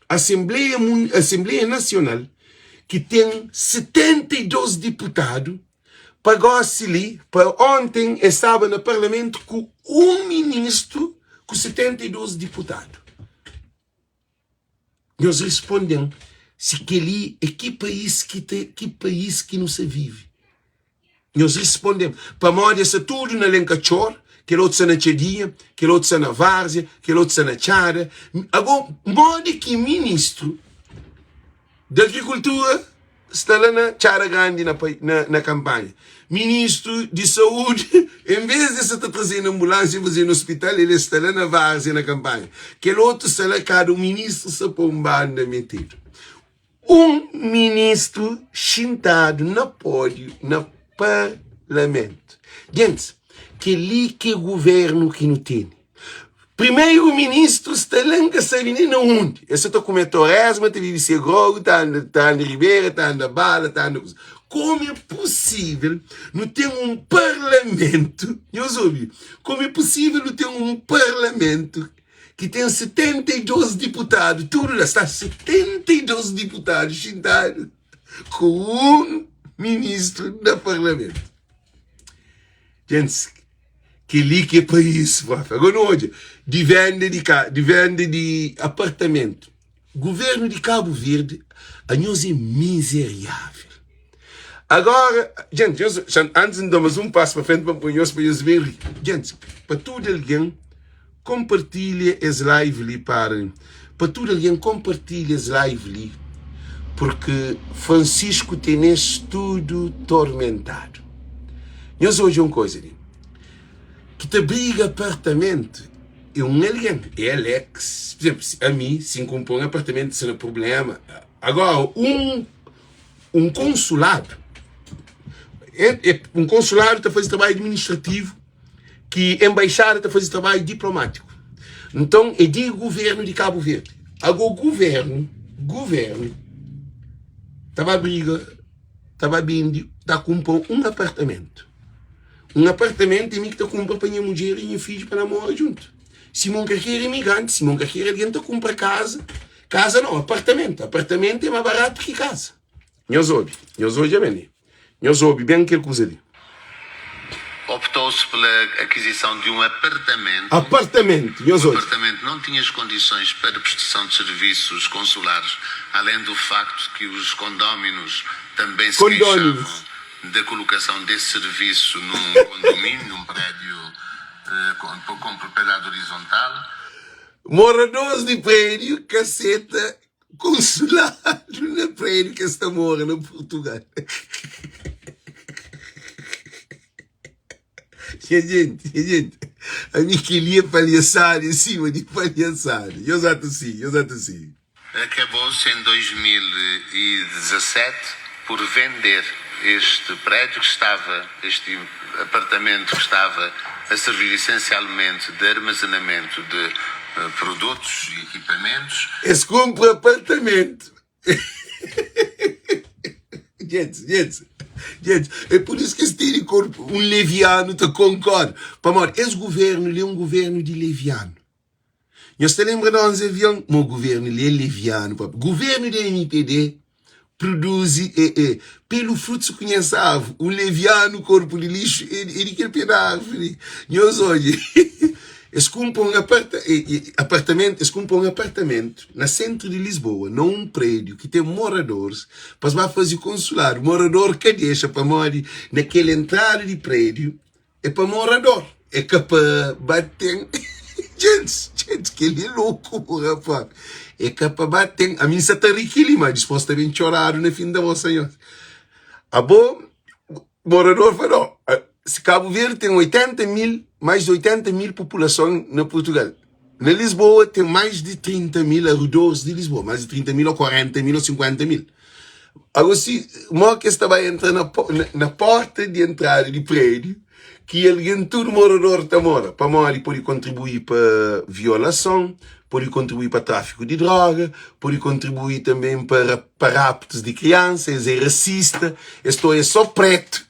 Asenbleia, Asenbleia Nasional ki ten 72 diputadu, pa gósi li, pa onten es staba na Parlamentu ku un ministru ku 72 diputadu. Nhos responde-m si kel-li é ki país ki ta, ki país ki nu sa vive. Nhos responde-m, pamodi es sta tudu na Lenkatxor, kel otu sta na Txadinha, kel otu sta na Várzea, kel otu sta na Txada. Ago, modi ki ministru di Agrikultura. sta la na Txada Grandi na na na kanpanha. Ministru di Saúdi en vez di sa ta trazenu anbulánsia pa fazenu ospital el sta la na Várzea na kanpanha. Kel otu sta la kada un ministru sta pa un banda metedu. Un ministru xintadu na pódiu na parlamentu. Gentis, kel-li ki é govérnu ki nu tene. Primeru ministru sta la, N ka sabe nen na undi. El sa ta kume toresma, ta bebe se grogu, ta anda, ta anda ribera, ta anda bala, ta anda kuza. Komu é pusível nu ten un parlamentu, nhos obi, komu é pusível nu ten un parlamentu ki ten 72 diputadu, tudu la sta 72 diputadu xintadu ku un ministru na parlamentu. Gentis, kel-li ki é país, propi. Agora nu odja, di venda di ka, di venda di apartamentu. Governu di Kabu Verdi, anhos é mizeriável. Agora, gente, nhos, antis N da mas un pasu pa frenti pa N poi nhos pa nhos ben ri. Gente, pa tudu algen konpartilha es live li para pa tudu algen konpartilha es live li porque Francisco tenes tudu tormentadu. Nhos odja un koza li ki ta briga apartamentu é un algen, é Alex. Por exemplo, ami si N kunpra un apartamentu sena problema. Agora un Un konsuladu é, é, un konsuladu ta faze trabadju administrativu ki enbaixada ta faze trabadju diplomátiku. Nton é di guvernu di Kabu Verdi. Ago guvernu, guvernu ta ba briga, ta ba bende, ta kunpra un apartamentu. Un apartamentu é mi ki ta kunpra pa nha mudjer i nha fidju pa namora djuntu. Sima un kalker imigranti, sima un kalker algen ta kunpra kaza. Kaza não, apartamento. Apartamento é mais barato ki kaza. Nhos obi, nhos odja ben li. Nhos obi ben kel kuza li. Optou-se pela aquisição de um apartamento. Apartamento, nhos O odja. apartamento não tinha as condições para prestação de serviços consulares, além do facto que os condóminos também se queixavam Condóminos. da colocação desse serviço num condomínio, num prédio com, com propriedade horizontal. Moradores di prédiu ka seta konsuladu na prédiu ki es ta mora na Purtugal. Nha jenti, nha jenti, ami kel-li é palhaçada em sima di palhaçada. Nhos ata sigi, nhos ata sigi. Acabou-se em 2017 por vender este prédio que estava, este apartamento que estava a servir essencialmente de armazenamento de produtos e equipamentos. Es kunpra apartamento. Gente, gente, gente, é por isso que es tene corpo, um leviano ta concorda. Pamodi es governo li é um governo di leviano. Nhos ta lenbra di 11 avion? Mo governo li é leviano propi. Governo di MPD produzi e e pelo fruto se conhece a árvore. Um leviano corpo de lixo é, é di kel pé da árvore li. Nhos odja es kunpra un aparta e, e, apartamento, es kunpra un apartamento na sentru di Lisboa, na un prédiu ki ten moradores, pa es ba faze konsuladu. Morador ka dexa pamodi na kel entrada di prédiu É pa morador, é ka pa ba ten Djents, djents, kel-li é loku, rapaz É ka pa ba ten Ami N sa ta ri kel-li, ma dispos ta ben txoradu na fin da bosa nhos Abo, morador fla, no Si Kabu Verdi ten 80 mil, mais di 80 mil populason na Purtugal Na Lisboa ten mais di 30 mil arredores di Lisboa, mais di 30 mil ou 40 mil ou 50 mil. Agora si mo ki es ta bai entra na, na, na porta di entrada di prédiu ki algen tudu morador ta mora, pamodi pode kontribui pa violason, pode kontribui pa tráfiku di droga, pode kontribui tanben pa pa raptus di kriansa, es é rasista, es ta oia só pretu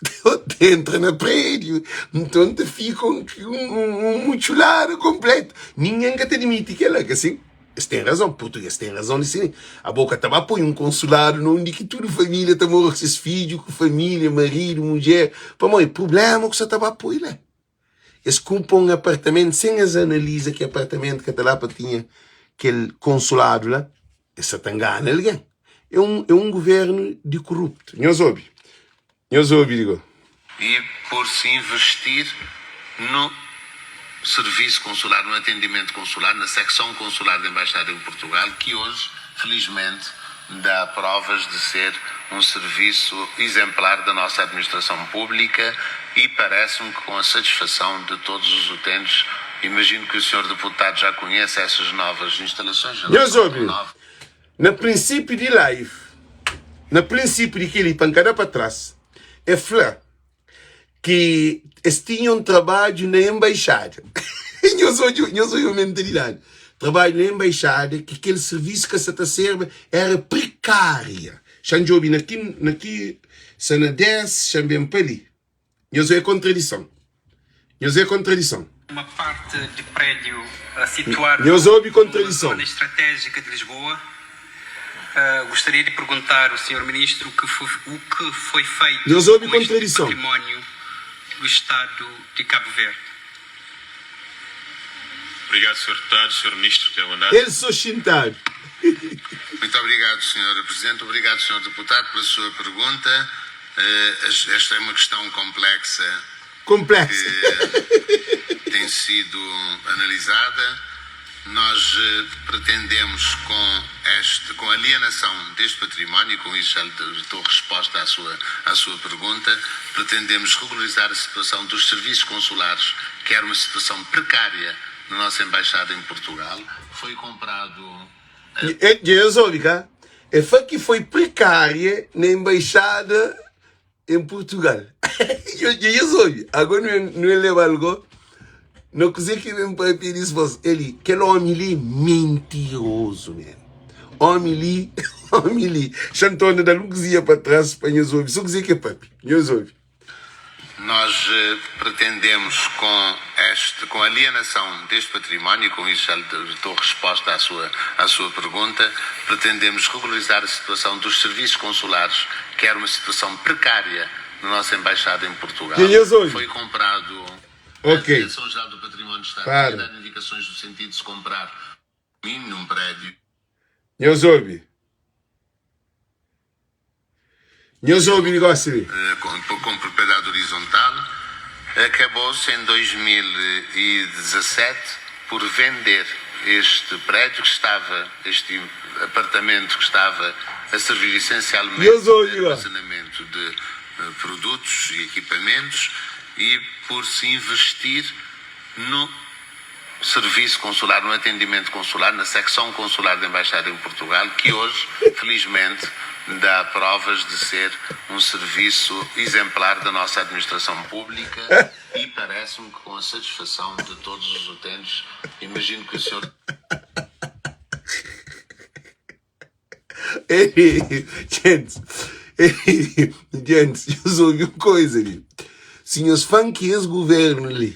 ta entra na prédiu, nton ta fika un, un, un mutxulada konpletu. Ningen ka ta admiti kel-la, ka sin? Es ten razon, purtuges ten razon di sin. Abo ka ta ba poi un konsuladu na undi ki tudu família ta mora ku ses fidju, ku família, maridu, mudjer, pamodi prubléma ku sa ta ba poi la. Es kunpra un apartamentu sen es analiza ki apartamentu ka ta da pa tinha kel konsuladu la. Es sa ta ngana algen. É un, é un guvernu di kuruptu. Nhos obi, nhos obi di go. E por se investir no serviço consular, no atendimento consular, na secção consular da Embaixada em Portugal, que hoje, felizmente, dá provas de ser um serviço exemplar da nossa administração pública e parece-me que com a satisfação de todos os utentes. Imagino que o senhor deputado já conheça essas novas instalações, já não Nhos são tão obi, novas. na prinsípiu di live, na prinsípiu di kel-li, pa N ka da pa tras, e fla ki es tinha un trabadju na enbaixada. Nhos odja, nhos odja mentalidadi. Trabadju na enbaixada, ki kel sirvisu ka sa ta serba, éra prekária. Xa N djobe na ki, na ki, sa na 10, xa N ben pa li. Nhos odja kontradison. Nhos odja kontradison. Uma parte de prédio situado Nhos obi numa kontradison. zona estratégica de Lisboa. Gostaria de perguntar ao senhor ministro o que o que foi feito Nhos obi com este kontradison. património do Estado de Cabo Verde. Obrigado, senhor deputado. Senhor ministro, tem a bondade. El so xintadu. Muito obrigado, senhor Presidente. Obrigado, senhor deputado, pela sua pergunta. Esta é uma questão complexa Complexa. que tem sido analisada. Nós pretendemos com este, com a alienação deste património, e com isso já lhe dou resposta à sua, à sua pergunta, pretendemos regularizar a situação dos serviços consulares, que era uma situação precária na nossa embaixada em Portugal. Foi comprado. Dja nhos obi ka? E fla ki foi prekária na embaixada em Portugal. Dja nhos obi? Ago nu el leba algo na kuzê ki ben papia di spos. Eli, kel omi li é mentirozu mesmu. Omi li, omi li. Xa N torna da-l un kuzia pa tras pa nhos obi so kuzê ki el papia. Nhos obi. Nós pretendemos com este, com a alienação deste património, e com isso já lhe dou resposta à sua, à sua pergunta, pretendemos regularizar a situação dos serviços consulares, que era uma situação precária na nossa embaixada em Portugal. Dja nhos obi? Foi comprado, a Ok. Direção-Geral do Património de Estado tinha Para. dado indicações no sentido de se comprar um num prédio. Nhos obi. Nhos obi negócio li. Com propriedade horizontal, acabou-se em 2017 por vender este prédio que estava, este apartamento que estava a servir essencialmente Nhos de obi lá. armazenamento de produtos e equipamentos e por se investir no serviço consular, no atendimento consular, na secção consular da Embaixada em Portugal, que hoje, felizmente, dá provas de ser um serviço exemplar da nossa administração pública e parece-me que com a satisfação de todos os utentes. Imagino que o senhor. Gente, gente, nhos obi un koza li. Si nhos fan ki es governu li,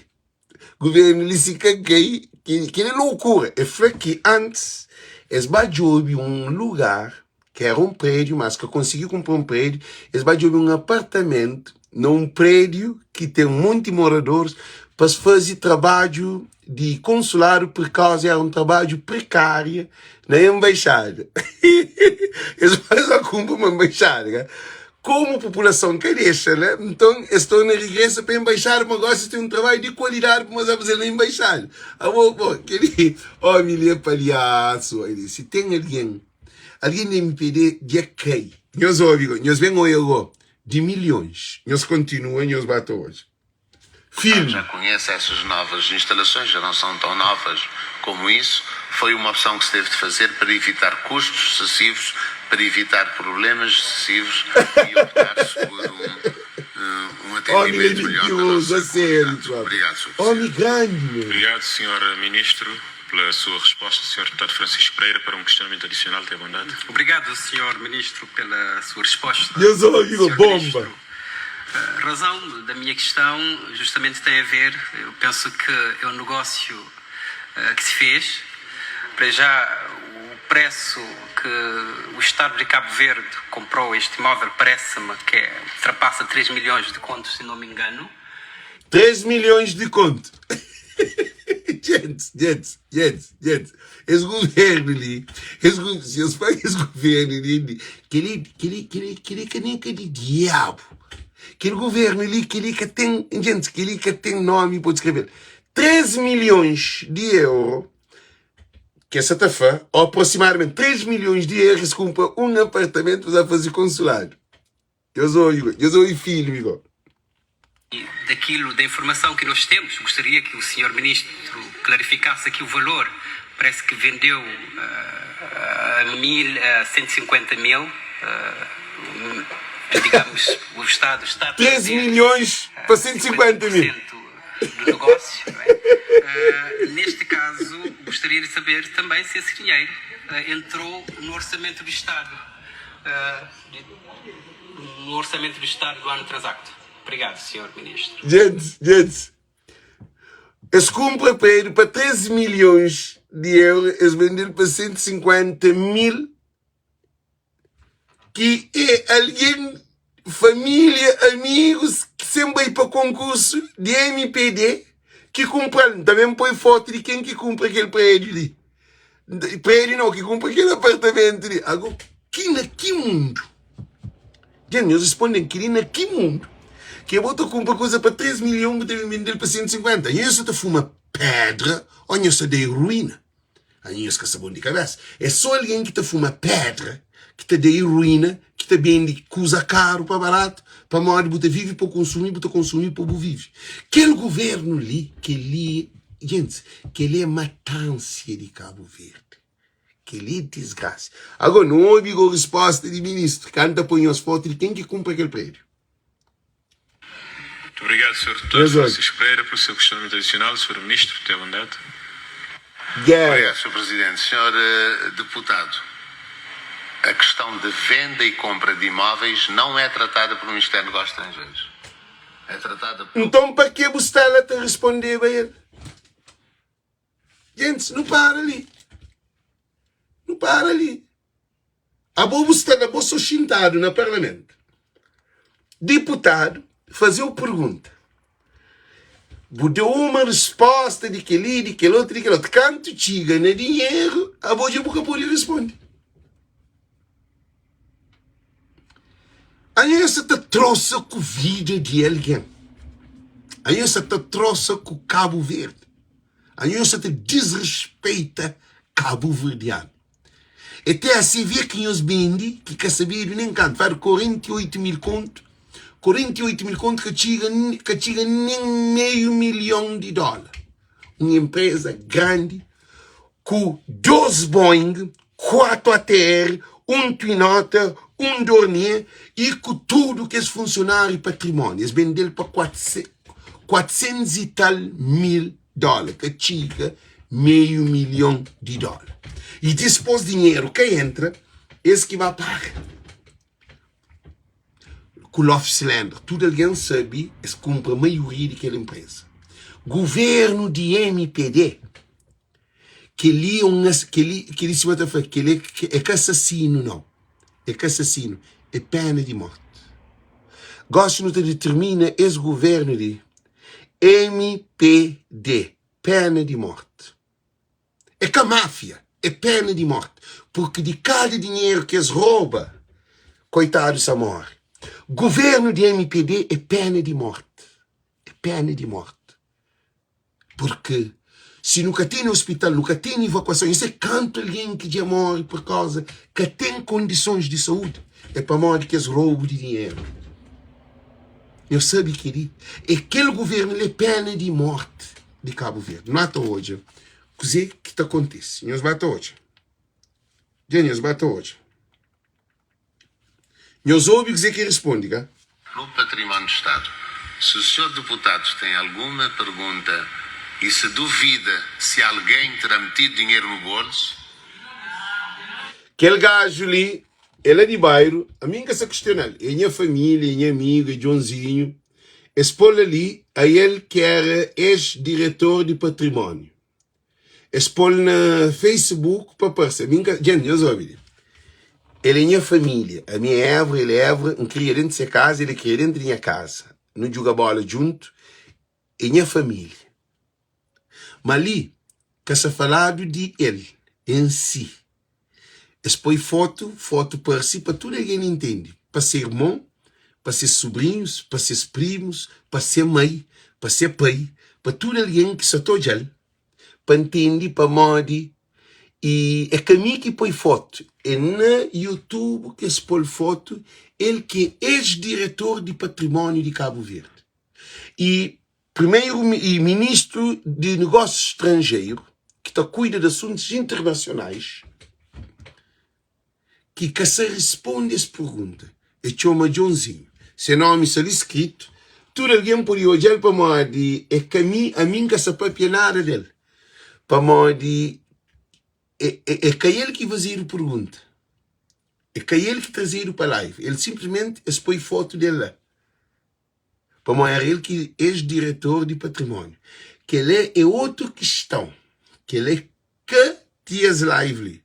governu li si ka kai, kel é loucura. É fla ki antis es ba djobi un lugar ki era un prédiu, mas ka konsigi kunpra un prédiu, es ba djobi un apartamentu na un prédiu ki ten monti moradoris pa es faze trabadju di konsuladu pur kauza era un trabadju prekária na enbaixada. Es ba sa kunpra uma enbaixada ka. Komu populason ka dexa la, nton es torna regresa pa enbaixada, ma gosi es ten un trabadju di kualidadi pa mostra pa ser na enbaixada. Abo, bo, keli omi li é palhasu. Ai, si ten algen, algen di mpd dja kai. Nhos obi go, nhos ben oia go di milhons. Nhos kontinua, nhos ba ta odja. Filme. Já conhece essas novas instalações, já não são tão novas como isso. Foi uma opção que se teve de fazer para evitar custos excessivos, para evitar problemas excessivos e optar-se por um, um Homem é atendimento melhor da mentiroso, nossa a sério, comunidade. tropa. Obrigado, Sr. Homem Presidente. grande, meu. Obrigado, Sr. Ministro, pela sua resposta. Sr. Deputado Francisco Pereira, para um questionamento adicional, tem a bondade. Obrigado, Sr. Ministro, pela sua resposta. Nhos obi, Sr. bomba. Ministro, a razão da minha questão justamente tem a ver, eu penso que é um negócio que se fez. Para já, o preço que o Estado de Cabo Verde comprou este imóvel parece-me que é, ultrapassa 3 milhões de contos, se não me engano. 3 milhões de conto. Gente, gente, gente, gente. Es governo li, es, se es fala es governo li, kel-li, kel-li, kel-li, kel-li ka nen ka di diabu. Kel governo li, kel-li ka ten, gente, kel-li ka ten nomi pa descrever. 3 milhões de euro, que essa ta fla, ou aproximadamente 3 milhões de euros, es cumpra um apartamento para fazer consulado. Nhos obi go, nhos obi filmi go. Daquilo, da informação que nós temos, gostaria que o senhor ministro clarificasse aqui o valor. Parece que vendeu a mil, a 150 mil, digamos, o Estado está a 3 perder milhões pa 150 mil. 50% do negócio, não é? Neste caso, gostaria de saber também se esse dinheiro entrou no orçamento do Estado, no orçamento do Estado do ano transacto. Obrigado, senhor ministro. Gente, gente, es kunpra prédiu pa 3 milhões di euro, es bende-l pa 150 mil, ki é algen, família, amigus, ki sen bai pa konkursu di MPD ki kunpra-l. N ta ben poi fotu di ken ki kunpra kel prédiu li. Prédiu nau, ki kunpra kel apartamentu li. Ago, ki na ki mundu? Dja nhos responde-m kel-li, na ki mundu ki bo ta kunpra kuza pa 3 milhon bu ta ben bende-l pa 150? Nhos sa ta fuma pédra ô nhos sa da eruína? Anho nhos ka sta bon di kabésa. É sô algen ki ta fuma pédra ki ta da eruína, ki ta bende kuza karu pa baratu, pamodi bu ta vive pa konsumi, bu ta konsumi pa bu vive. Kel govérnu li, kel-li, gentis, kel-li é matansia di Kabu Verdi. Kel-li é disgrasa. Agora, nu obi go resposta di ministru, kantu ta poi nhos fotu di ken ki kunpra kel prédiu. Muito obrigado, Sr. Deputado Francisco Pereira, pelo seu questionamento adicional. Sr. Ministro, tem a bondade. Guerra. Obrigado, Sr. Presidente. Sr. Deputado, a questão de venda e compra de imóveis não é tratada pelo Ministério dos Negócios Estrangeiros. É tratada pelo. Nton, pa ke bu sta la ta respondeba el? Gentis, nu para li. Nu para li. Abo bu sta la bo so xintadu na parlamentu. Diputadu fazeu pergunta. Bu deu uma resposta di kel-li, di kel otu, di kel otu. Kantu txiga na dinheru, abo dja bu ka pode responde. Anho sa ta trosa ku vida di algen. Anho sa ta trosa ku Kabu Verdi. Anho sa ta disrespeita kabuverdianu. É te ACV ki nhos bende ki ka sabedu nen kantu. Fladu 48 mil kontu. 48 mil kontu ka txiga, ka txiga nen meiu milhon di dóla. Un enpreza grandi ku 2 Boeing, 4 ATR, un Twin Otter, un Dornier i ku tudu kes funsionáriu i patrimóniu. Es bende-l pa 400 i tal mil dóla, ka txiga meiu milhon di dóla. I dispôs dinheru ka entra, es ki ba paga ku Lof Cylinder. Tudu algen sabe es kunpra maioria di kel enpreza. Guvernu di mpd, kel-li é un kel-li kel-li sima ta fla kel-li é ka asasinu nau, é ka asasinu, é pena di morti. Gósi nu ta ditirmina es guvernu di mpd, pena di morti. É ka máfia, é pena di morti. Purki di kada dinheru ki es roba, koitadu sa móre. Guvernu di mpd é pena di morti, é pena di morti. Purki si nu ka tene ospital, nu ka tene evakuason, i se kantu algen ki dja móre pur kauza ka ten kondisons di saúdi, é pamodi kes robu di dinheru. Nhos sabe kel-li é kel guvernu li é pena di morti di Kabu Verdi. Nu ata odja kuzê ki ta kontise. Nhos ba ta odja. Dja nhos ba ta odja. Nhos obi kuzê ki el responde, ka? No património do Estado. Se o senhor deputado tem alguma pergunta e se duvida se alguém terá metido dinheiro no bolso, Kel gaju li é la di bairu, ami N ka sa kustiona-l, é nha família, é nha amigu, é Djonzinhu. Es pô-l ali, ael ki éra ex-diretor di patrimóniu. Es pô-l na Facebook pa parse. Ami N ka. Djenti, nhos obi li. El é nha família. Ami é Évora, el é Évora. N kria déntu se kaza, el é kria déntu di nha kaza. Nu djuga bóla djuntu. É nha família. Ma li ka sa faladu di el en si. Es poi fotu, fotu parse pa tudu algen intende, pa se irmon, pa se subrinhus, pa ses primus, pa se mai, pa se pai, pa tudu algen ki sa ta odja-l, pa ntende pamodi. I é ka mi ki poi fotu, é na YouTube ki es pol fotu, el ki é ex-diretor di patrimóniu di Kabu Verdi i primeru i ministru di negósius stranjeiru ki ta kuida di asuntus internasionais ki ka sa risponde es pergunta. E txoma Djonzinhu. Se nomi sta li skritu, tudu algen pode odja-l pamodi é ka mi, ami N ka sa papia nada del, pamodi é ka el ki fazedu pergunta, é ka el ki trazedu pa live, el sinplismenti es poi fotu del la, pamodi éra el ki ex-diretor di patrimóniu. Kel-la é otu kistãu, kel-la é Ka ti es live li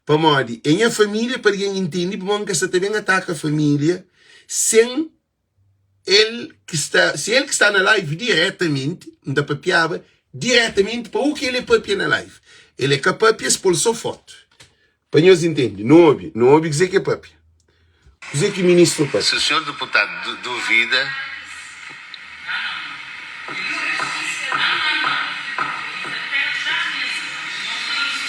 pamodi é nha família pa algen intendi pamodi nka sta ta ben ataka família sen el ki sta si el ki sta na live diretamenti nta papiaba diretamenti pa u ki el é papia na live el é ka papia es pol so foto pa nhos intendi nu obi nu obi kuze ki é papia kuze ki ministru papia. Se o senhor deputado duvida.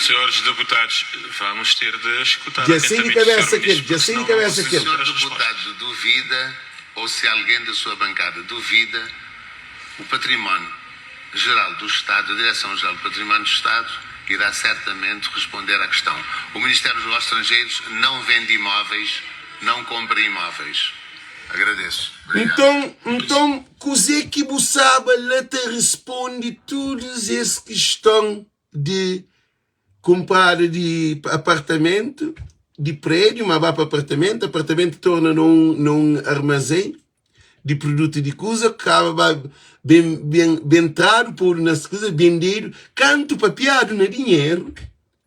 Senhores deputados, vamos ter de escutar Dja sai di atentamente o senhor kabesa kel, ministro, dja porque sai di senão não kabesa Se o kel. conseguimos senhor ter as respostas. deputado duvida ou se alguém da sua bancada duvida, o património Geral do Estado, a Direção-Geral do Património do Estado irá certamente responder à questão. O Ministério dos Negócios Estrangeiros não vende imóveis, não compra imóveis. Agradeço. Obrigado. Nton, nton, kuzê ki bu saba la ta responde tudus es kiston di kunprada di apartamentu, di prédiu, ma ba pa apartamentu, apartamentu torna na un, na un armazén di produtu di kuza, kaba ba ben, ben, ben tradu, podu nas kuza, bendedu, kantu papiadu na dinheru,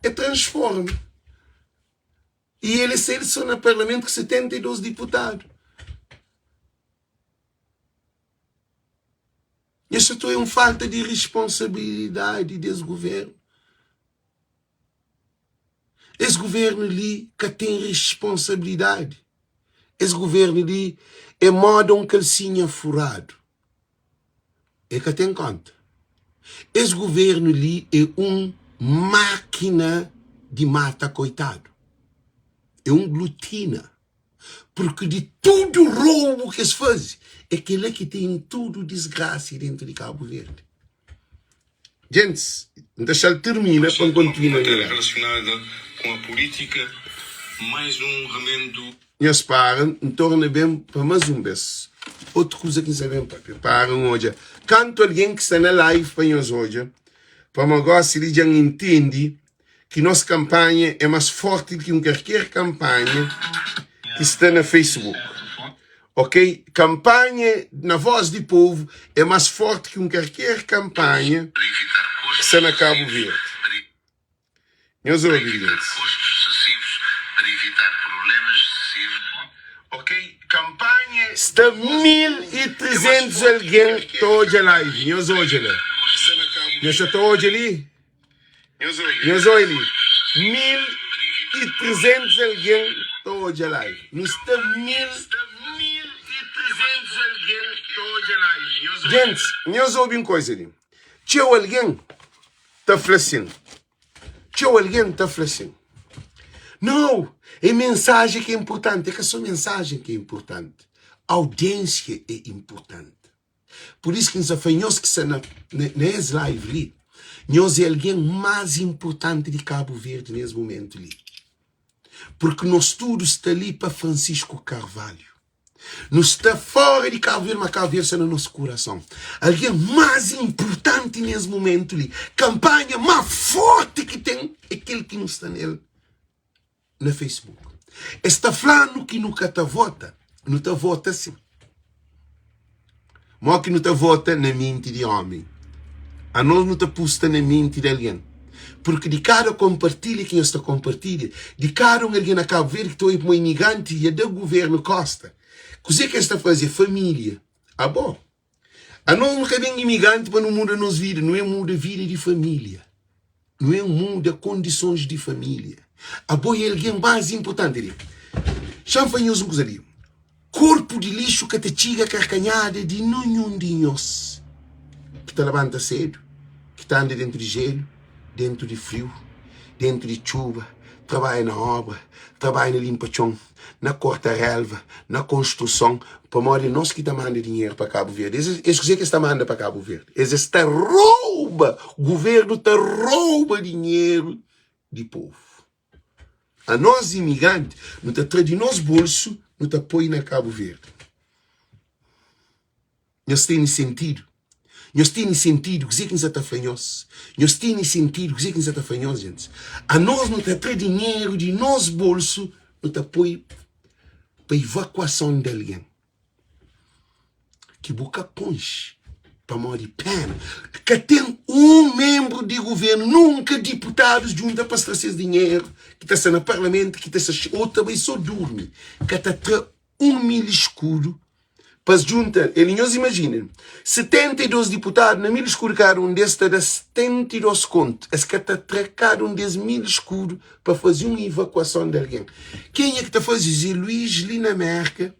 é transforma. E el é saidu so na parlamentu ku 72 diputadu. Nhas sa ta oia un falta di risponsabilidadi des guvernu. Es guvernu li ka ten risponsabilidadi. Es guvernu li é moda un kalsinha furadu. E ka ten konta. Es guvernu li é un mákina di mata koitadu. É un glutina. Purki di tudu roubu ki es faze, é kel-la ki ten tudu disgrasi dentu di Kabu Verdi. Gentis, N ta xa-l tirmina pa N kontinua nha Matéria live. relacionada com a política, mais um remendo. Nhos para, N torna ben pa más un bes. Otu kuza ki N sta ben papia, para N odja kantu algen ki sta na live pa nhos odja, pamodi gosi li dja N intendi ki nos kanpanha é más fórti di ki un karker kanpanha ki sta na Facebook. Ok? Kanpanha na Voz di Povu é más fórti ki un karker kanpanha ki sta na Kabu Verdi. Nhos obi, gentis. Sta 1300 algen ta odja live. Nhos odja la. Nhos sa ta odja li? Nhos oi li, 1300 algen ta odja live. Nu sta 1300. Gentis, nhos obi un koza li. Txeu algen ta fla sin. Txeu algen ta fla sin. Nau, é mensajen ki é inportanti. É ka sô mensajen ki é inportanti. Audiênsia é inportanti. Pur isu ki N sta fla nhos ki sta na na es live li, nhos é algen más inportanti di Kabu Verdi nes mumentu li. Purki nos tudu sta li pa Francisco Carvalho. Nu sta fora di Kabu Verdi, ma Kabu Verdi sta na nos kurason. Algen más inportanti nes mumentu li, kanpanha más forti ki ten é kel ki nu sta nel na Facebook. Es ta fla-nu ki nu ka ta vota, nu ta vota sin. Mo ki nu ta vota na menti di omi? Anos nu ta pusta na menti di algen. Purki di kada konpartilha ki nhos ta konpartilha, di kada un algen na Kabu Verdi ki ta obi ma imigranti dja da guvernu kosta, kuze ki es ta faze? Família. Abo? Anos nu ka ben imigranti pa nu muda nos vida, nu é muda vida di família. Nu é muda kondisons di família. Abo é algen más inportanti li. Xa-m fla nhos un kuza li, korpu di lixu ka ta txiga karkanhada di ninhun di nhos ki ta labanta sédu, ki ta anda déntu di jélu, déntu di friu. Dentu di txuba, trabadja na obra, trabadja na linpa txon, na korta relva, na konstruson, pamodi é nos ki ta manda dinheru pa Kabu Verdi. Es es kuzê ki es ta manda pa Kabu Verdi? Es es ta rouba, guvernu ta rouba dinheru di povu. Anos imigranti, nu ta tra di nos bolsu, nu ta poi na Kabu Verdi. Nhos tene sentidu? Nhos tene sentidu kuzê ki N sa ta fla nhos? Nhos tene sentidu kuzê ki N sa ta fla nhos, gentis? Anos nu ta tra dinheru di nos bolsu, nu ta poi pa ivakuason di algen ki bu ka konxe pamodi pena. Ka ten un menbru di guvernu, nunka diputadus djunta pa es tra ses dinheru ki ta sta na parlamentu, ki ta sta ô ta bai so durmi, ka ta tra un mil iskudu pa es djunta el. Nhos imajina, 72 diputadu na mil iskudu kada un des ta da 72 kontu. Es ka ta tra kada un des mil iskudu pa faze un ivakuason di algen. Kenha ki ta faze? Zé Luís li na Mérka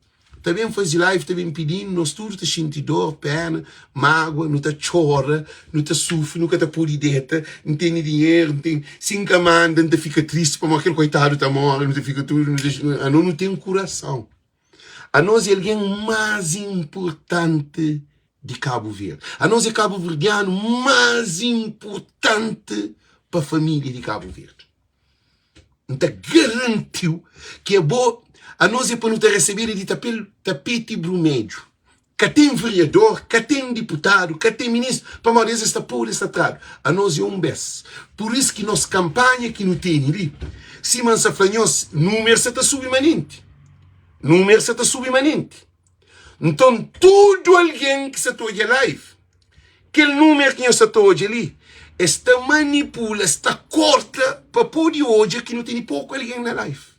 ta ben faze live, ta ben pidi-nu, nos tudu ta xinti dor, pena, mágua, nu ta txora, nu ta sufri, nu ka ta pode deta, N tene dinheru, N ten, si N ka manda N ta fika tristi pamodi kel koitadu ta móre, nu ta fika tudu, nu ta, anos nu ten kurason. Anos é algen más inpurtanti di Kabu Verdi. Anos é kabuverdianu más inpurtanti pa família di Kabu Verdi. N ta garanti-u ki abo, anos é pa nu ta resebedu di tapel, tapeti brumedju. Ka ten veriador, ka ten diputadu, ka ten ministru, pamodi es es ta podu, es ta tradu. Anos é un bes. Pur isu ki nos kanpanha ki nu tene li, sima N sa fla nhos, numeru sa ta subi manenti. Numeru sa ta subi manenti. Nton, tudu algen ki sa ta odja live, kel numeru ki nhos sa ta odja li, es ta manipula, es ta korta pa pode odja ki nu tene poku algen na live.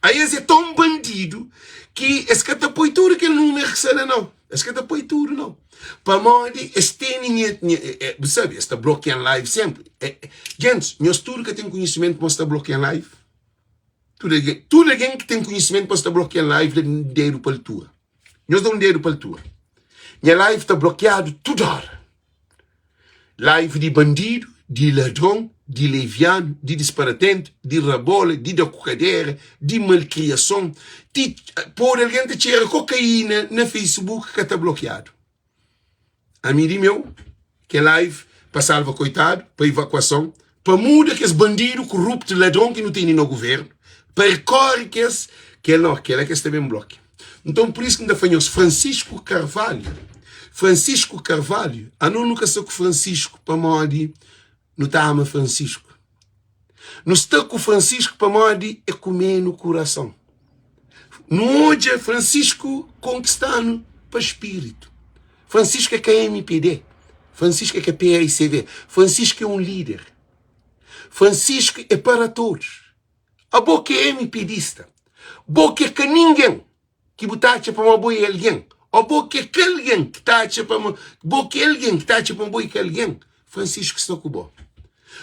Aí es é tão bandido ki es ka ta poi tudo kel número ki sta la não. Es ka ta poi tudo não. Pamodi es tene nha, nha, eh, bu sabe, es ta blokian live sempre. Eh, eh, gente, nhos tudo ka ten conhecimento ma sta blokian live. Tudo alguém, tudo alguém que tem conhecimento ma sta blokian live da um dedo pa altura. Nhos da um dedo pa altura. Nha live ta blokiado tudo hora. Live di bandidu, di ladron, di levianu, di disparatentu, di rabola, di da ku kadera, di malkriason, ti pode algen ta txera kokaína na Facebook ka ta blokiadu. Ami di meu, ke live pa salva koitadu, pa ivakuason, pa muda kes bandidu, kuruptu, ladron ki nu tene na guvernu, pa rekore kes, kel no, kela kes ta ben blokia. Nton, pur isu ki N ta fla nhos, Francisco Carvalho, Francisco Carvalho, anos nu ka sta ku Francisco pamodi nu ta ama Francisco. Nu sta ku Francisco pamodi é kume-nu kurason. Nu odja Francisco konkista-nu pa spiritu. Francisco é ka MPD, Francisco é ka PAICV, Francisco é un líder. Francisco é para todos. Abo ki é MPDista, bo ki é ka ningen ki bu ta atxa pamodi bo é algen, ô bo ki é ka algen ki ta atxa pamodi bo ki é algen ki ta atxa pamodi bo é ka algen, Francisco sta ku bo.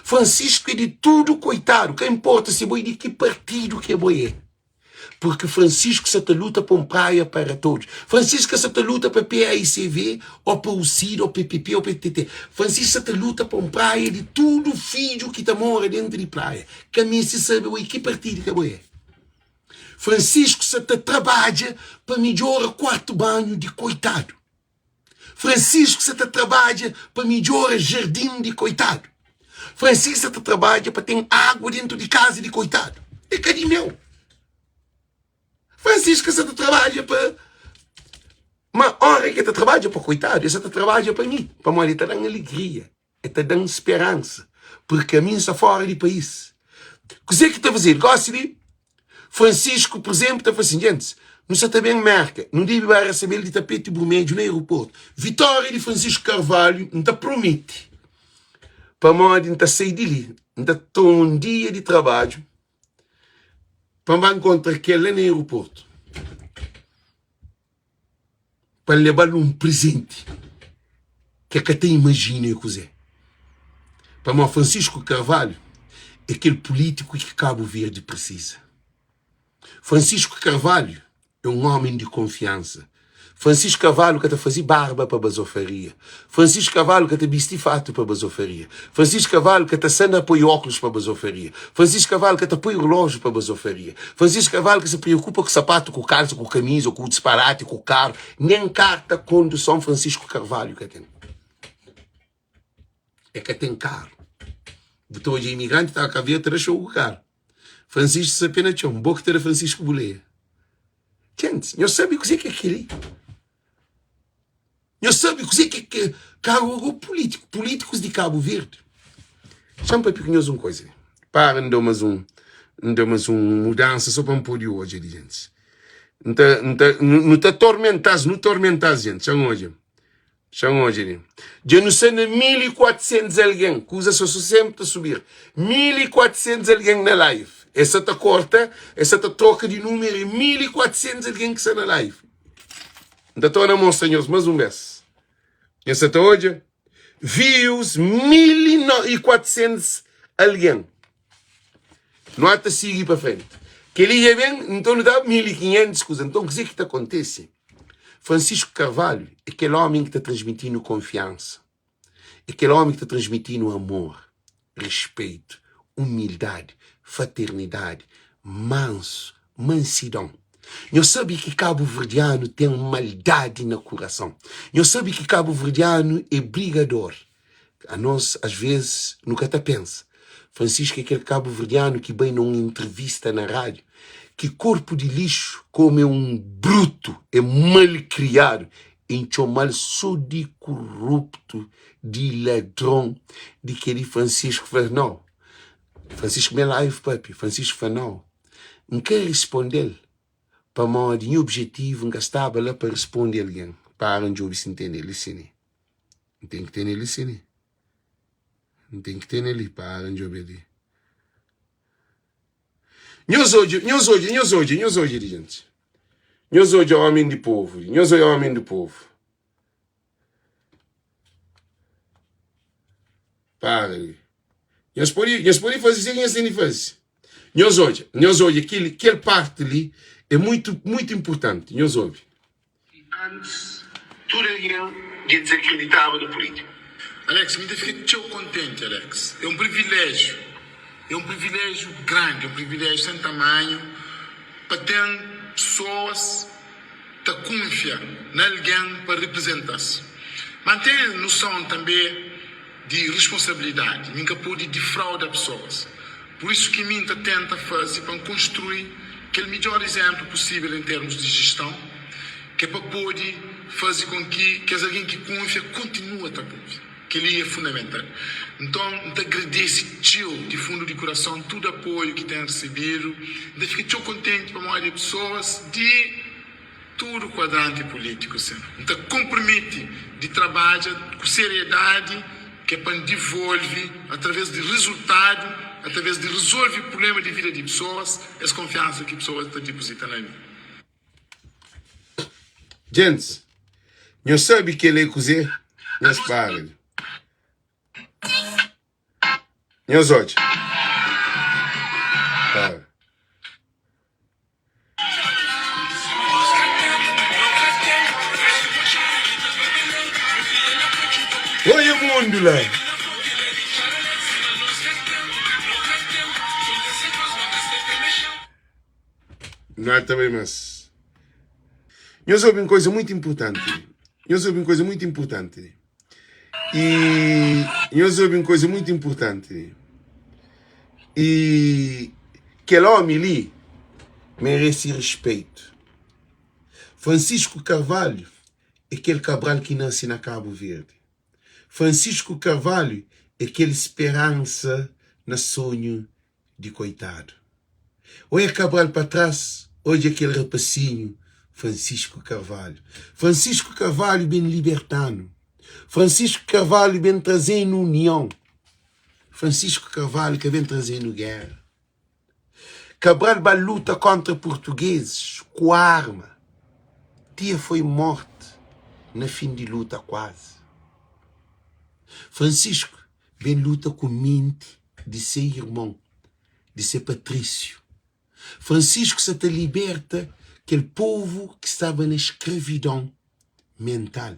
Francisco é di tudu koitadu, ka inporta si bo é di ki partidu ki bo é. Porque Francisco sa ta luta pa un praia para todos. Francisco ka sa ta luta pa PAICV, ou pa UCID, ou PPP, ou PTT. Francisco sa ta luta pa un praia di tudu fidju ki ta mora dentu di praia. Ka meste sabe bo é ki partidu ki bo é. Francisco sa ta trabadja pa midjora kuartu banhu di koitadu. Francisco sa ta trabadja pa midjora jardin di koitadu. Francisco sa ta trabadja pa ten agua dentu di kaza di koitadu. É ka di meu. Francisco sa ta trabadja pa Ma ora ki el ta trabadja pa koitadu, el sa ta trabadja pa mi, pamodi el ta da-m alegria. E ta da-m speransa, purki ami N sta fóra di país. Kuzê ki ta fazedu gósi li? Francisco, pur izénplu, ta fla sin, Gentis, nu sa ta ben Mérka, nu debe ba resebe-l di tapeti burmedju na aeroportu. Vitória di Francisco Carvalho, N ta promete, pamodi N ta sai di li, N ta toma un dia di trabadju pa N ba nkontra ku el la na aeroportu. Pa N leba-l un prezenti ki el ka ta imajina é kuzê. Pamodi Francisco Carvalho é kel pulítiku ki Kabu Verdi prisiza. Francisco Carvalho é un ómi di konfiansa. Francisco Carvalho ka ta faze barba pa bazofaria. Francisco Carvalho ka ta bisti fatu pa bazofaria. Francisco Carvalho ka ta sa na poi óculos pa bazofaria. Francisco Carvalho ka ta poi relógio pa bazofaria. Francisco Carvalho ka sa preokupa ku sapatu, ku kalsa, ku kamiza, ku disparati, ku karu. Nen karta konduson Francisco Carvalho ka ten. E ka ten karu. Bu ta odja imigranti ta ka ta da xou ku karu. Francisco sa pe na txon. Bo ki ta da Francisco buleia. Gente, nhos sabe kuzê ki é kel-li? Nhos sabe kuzê ki é karu polítiku? Polítikus di Kabu Verdi. Xa-m papia ku nhos un koza. Para, N da mas un, N da mas un mudansa sô pa N pode odja di gentis. N ta, N ta, nu ta tormenta-s, nu tormenta-s, gente. Xa-m odja. Xa-m odja li. Dja nu sta na 1400 algen. Kuza sa su senpri ta subir. 1400 algen na live. Es sa ta korta, es sa ta troka di numeru. É 1400 algen ki sta na live. N ta torna mostra nhos mas un bes. Nhos sa ta odja? Views 1400 algen. Nu ata sigi pa frenti. Kel-li dja ben, nton nu ta 1500 kuza. Nton kuzê ki ta kontese? Francisco Carvalho é kel ómi ki ta transmiti-nu konfiansa, é kel ómi ki ta transmiti-nu amor, respeito, umildadi, fraternidadi, mansu, mansidon. Nhos sabe ki kabuverdianu ten maldadi na kurason. Nhos sabe ki kabuverdianu é brigador. Anos, às vezes, nu ka ta pensa. Francisco é kel kabuverdianu ki bai na un entrevista na rádiu ki korpu di lixu, komu é un brutu, é malkriadu, N txoma-l so di kuruptu, di ladron, di kel-li. Francisco fla, Nau. Francisco ben live papia. Francisco fla, Nau. N ka responde-l pamodi nha objetivu, N ka staba la pa responde algen. Para N djobe si N tene li, si ne. N ten ki tene li si ne. N ten ki tene li. Para N djobe li. Nhos odja, nhos odja, nhos odja, nhos odja di gente. Nhos odja homem di povo, nhos odja homem di povo. Para li. Nhos pode, nhos pode faze se nhos tem de faze. Nhos odja, nhos odja kel, kel parte li é muito, muito importante. Nhos ouve. Antis, tudu algen dja dizakreditaba na pulítika. Alex, Mi ta fika txeu kontenti, Alex. É un priviléjiu, é un priviléjiu grandi, é un priviléjiu sen tamanhu pa ten pesoas ta kunfia na algen pa riprizenta-s. Má N ten noson tanbê di risponsabilidadi. Mi N ka pode difrauda pesoas. Pur isu ki mi N ta tenta faze pa N konstrui kel midjór izénplu pusível en termus di jiston, ki é pa pode faze kon ki kes algen ki kunfia kontinua ta kunfia. Kel-li é fundamental. Nton, N ta agradese txeu di fundu di kurason tudu apoiu ki ten resebidu. N ta fika txeu kontenti pamodi é pesoas di. Tudu kuadranti pulítiku sin. N ta konprometi di trabadja ku seriedadi ki é pa N divolve, através di rizultadu, através di rizolve prublema di vida di pesoas, es konfiansa ki pesoas ta dipozita na mi. Gentis, nhos sabe kel-li é kuzê? Nhos para li. Nhos odja. Para. Olha mundo lá. Não há também mais. Nhos obi un coisa muito importante. Nhos obi un coisa muito importante. E nhos obi un coisa muito importante. E kel homi li merece respeito. Francisco Carvalho é kel Cabral ki nasce na Cabo Verde. Francisco Carvalho é kel sperança na sonho di koitadu. Oia Cabral pa tras, odja kel rapasinhu Francisco Carvalho. Francisco Carvalho ben liberta-nu. Francisco Carvalho ben traze-nu union. Francisco Carvalho ka ben traze-nu géra. Cabral ba luta kontra purtugezis ku arma ti e foi morte na fin di luta kuazi. Francisco ben luta ku menti di se irmon, di se patrísiu. Francisco sa ta liberta kel povu ki staba na skravidon. mental.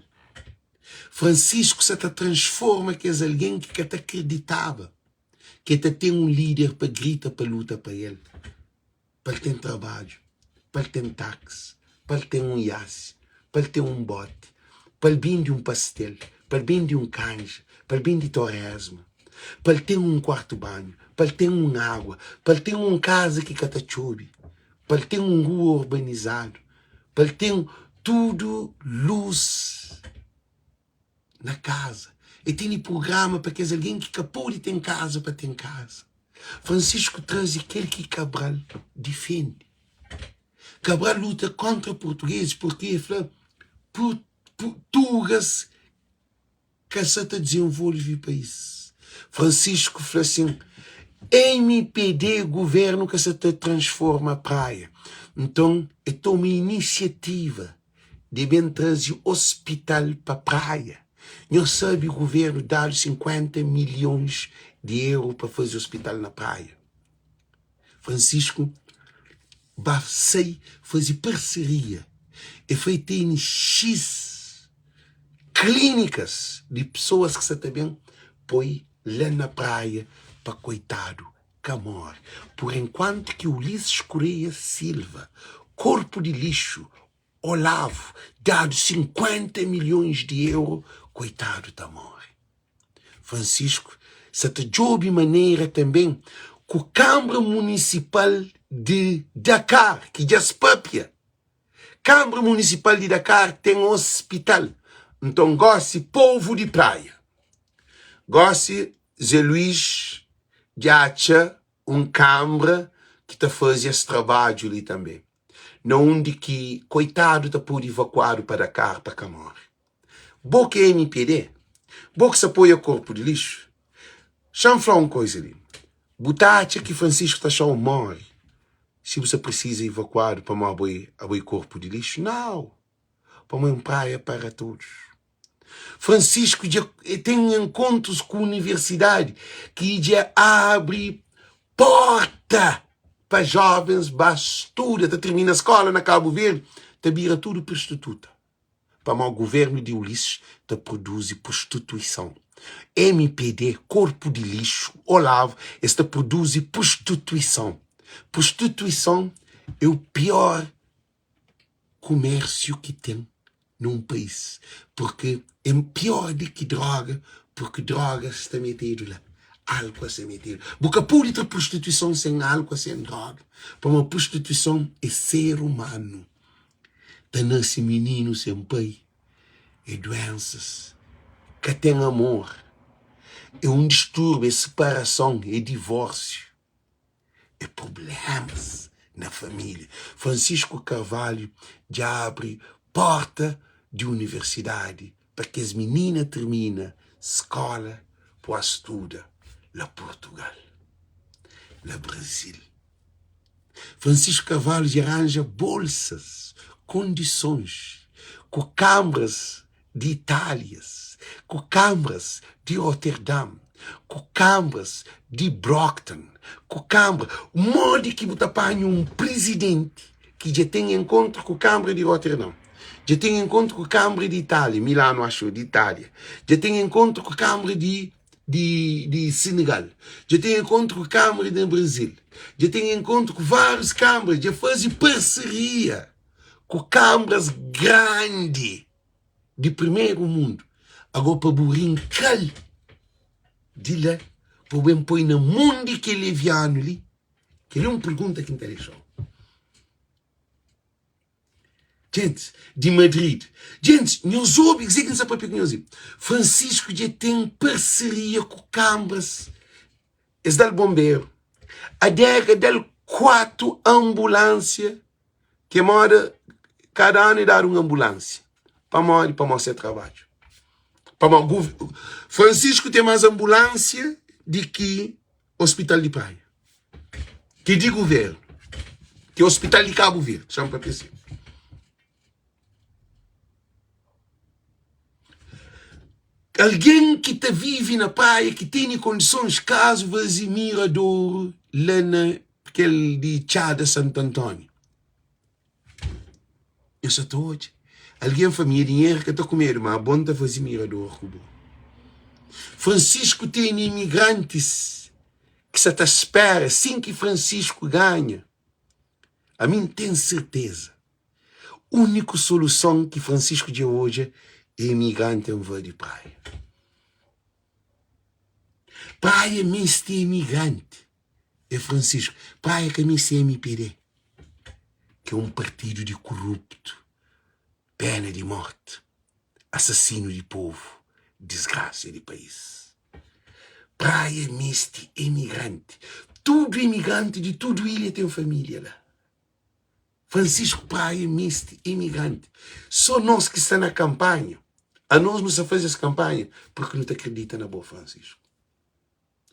Francisco sa ta transforma kes algen ki ka ta kriditaba ki el ta ten un líder pa grita pa luta pa el, pa el ten trabadju, pa el ten taxi, pa el ten un iasi, pa el ten un boti, pa el bende un pastel, pa el bende un kanja, pa el bende toresma, pa el ten un kuartu banhu, pa el ten un agua, pa el ten un kaza ki ka ta txobe, pa el ten un rua urbanizadu, pa el ten tudu lus na kaza. El tene prugrama pa kes algen ki ka pode ten kaza pa ten kaza. Francisco traze kel ki Cabral difende. Cabral luta kontra purtugueses porque el fla purtugas ka sa ta dizenvolve país. Francisco fla sin, MPD, governo ka sa ta transforma Praia. Nton, e toma inisiativa di ben traze ospital pa Praia. Nhos sabe governo dadu 50 milhons di euro pa faze ospital na Praia. Francisco ba sai faze parceria e foi tene X klinikas di pessoas ki sa ta ben poi la na Praia pa koitadu ka more. Por enquanto ki Ulisses Correia Silva, korpu di lixu, Olavo, dadu 50 milhões di euro, koitadu ta more. Francisco sa ta djobe manera tanben ku Kanbra Munisipal di Dakar, ki dja es papia. Kanbra Munisipal di Dakar ten ospital. Nton gosi povu di Praia, gosi Ze Luís dja atxa un kanbra ki ta faze es trabadju li tanbe, na undi ki koitadu ta pode ivakuadu pa Dakar pa ka more. Bo ki é MPD, bo ki sa apoia korpu di lixu, xa-m fla un koiza li, bu ta atxa ki Francisco ta xa-u more si bu sa prisiza ivakuadu pamodi abo é abo é korpu di lixu? Nau! Pamodi un praia para todos. Francisco dja ten enkontrus ku universidadi ki dja abri porta pa jovens ba studa, ta tirmina skola na Kabu Verdi, ta bira tudu prostituta. Pamodi governu di Ulisses ta produzi prostituison. MPD, korpu di lixu, Olavo, es ta produzi prostituison. Prostituison é o pior kumérsiu ki ten na un país, porque é pior di ki droga, porque droga sta metedu la, álkua sta metedu. Bu ka pode tra prostituison sen álkua, sen droga, pamodi prostituison é ser umanu. Ta nase mininu sen pai, é duénsas, ka ten amor, é un distúrbiu, é separason, é divórsiu, é prublémas na família. Francisco Carvalho dja abri pórta di universidadi pa kes minina tirmina skóla pa studa la Purtugal, la Brazil. Francisco Carvalho dja ranja bolsas, kondisons ku kanbras di Itálias, ku kanbras di Roterdam, ku kanbras di Brockton, ku kanbra. Modi ki bu ta panha un prizidenti ki dja ten enkontru ku kanbra di Roterdam, dja ten enkontru ku kanbra di Itália, Milano axu, di Itália, dja ten enkontru ku kanbra di di di Senegal, dja ten enkontru ku kanbra di Brazil, dja ten enkontru ku várius kanbra, dja faze parseria ku kanbras grandi di primeru mundu. Agó pa bu rinka-l di la pa bu ben poi na mon di kel levianu li, kel-li é un pergunta ki N ta dexa-u. Djentis di Madrid, djentis, nhos obi kuzê ki N sta papia ku nhos li. Francisco dja ten parseria ku kanbras, es da-l bonberu, adega da-l 4 anbulánsia, ki é moda kada anu é dadu un anbulánsia. Pamodi? Pamodi se trabadju. Pamodi Francisco ten más anbulánsia di ki Hospital di Praia, ki é di governu, ki é Hospital di Kabu Verdi, xa-m papia si. Algen ki ta vive na praia, ki tene kondisons, kazu faze miradoru la na kel di Txada Santu Antóniu. Nhos sa ta odja. Algen fla mi nha dinheru ka ta kumedu, ma abo N ta faze mirador ku bo. Francisco tene imigrantis ki sa ta spera sin ki Francisco ganha. Ami N ten serteza, úniku soluson ki Francisco dja odja é imigranti invadi Praia. Praia meste imigranti. É Francisco. Praia ka meste mpd, ki é un partidu di kuruptu, pena di morti, asasinu di povu, disgrasia di país. Praia meste emigranti. Tudu emigranti di tudu ilha ten família la. Francisco Praia meste emigranti. Só nos ki sta na kanpanha, anos nu sta faze es kanpanha porque nu ta kridita na bo, Francisco.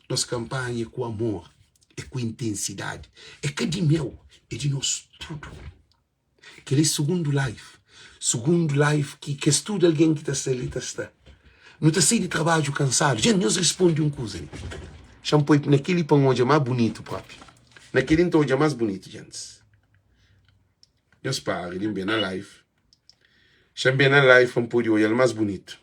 Nos kanpanha é ku amor, é ku intensidadi. É ka di meu, é di nos tudu. Kel-li é sugundu live. Sugundu live ki kes tudu algen ki ta sta li ta sta. Nu ta sai di trabadju kansadu. Dja nhos responde un kuza li. Xa-m poi na kel-li pa N odja más bunitu propi. Na kel-li N ta odja más bunitu, djentis. Nhos para di N ben na live. Xa-m ben na live pa N pode odja-l más bunitu.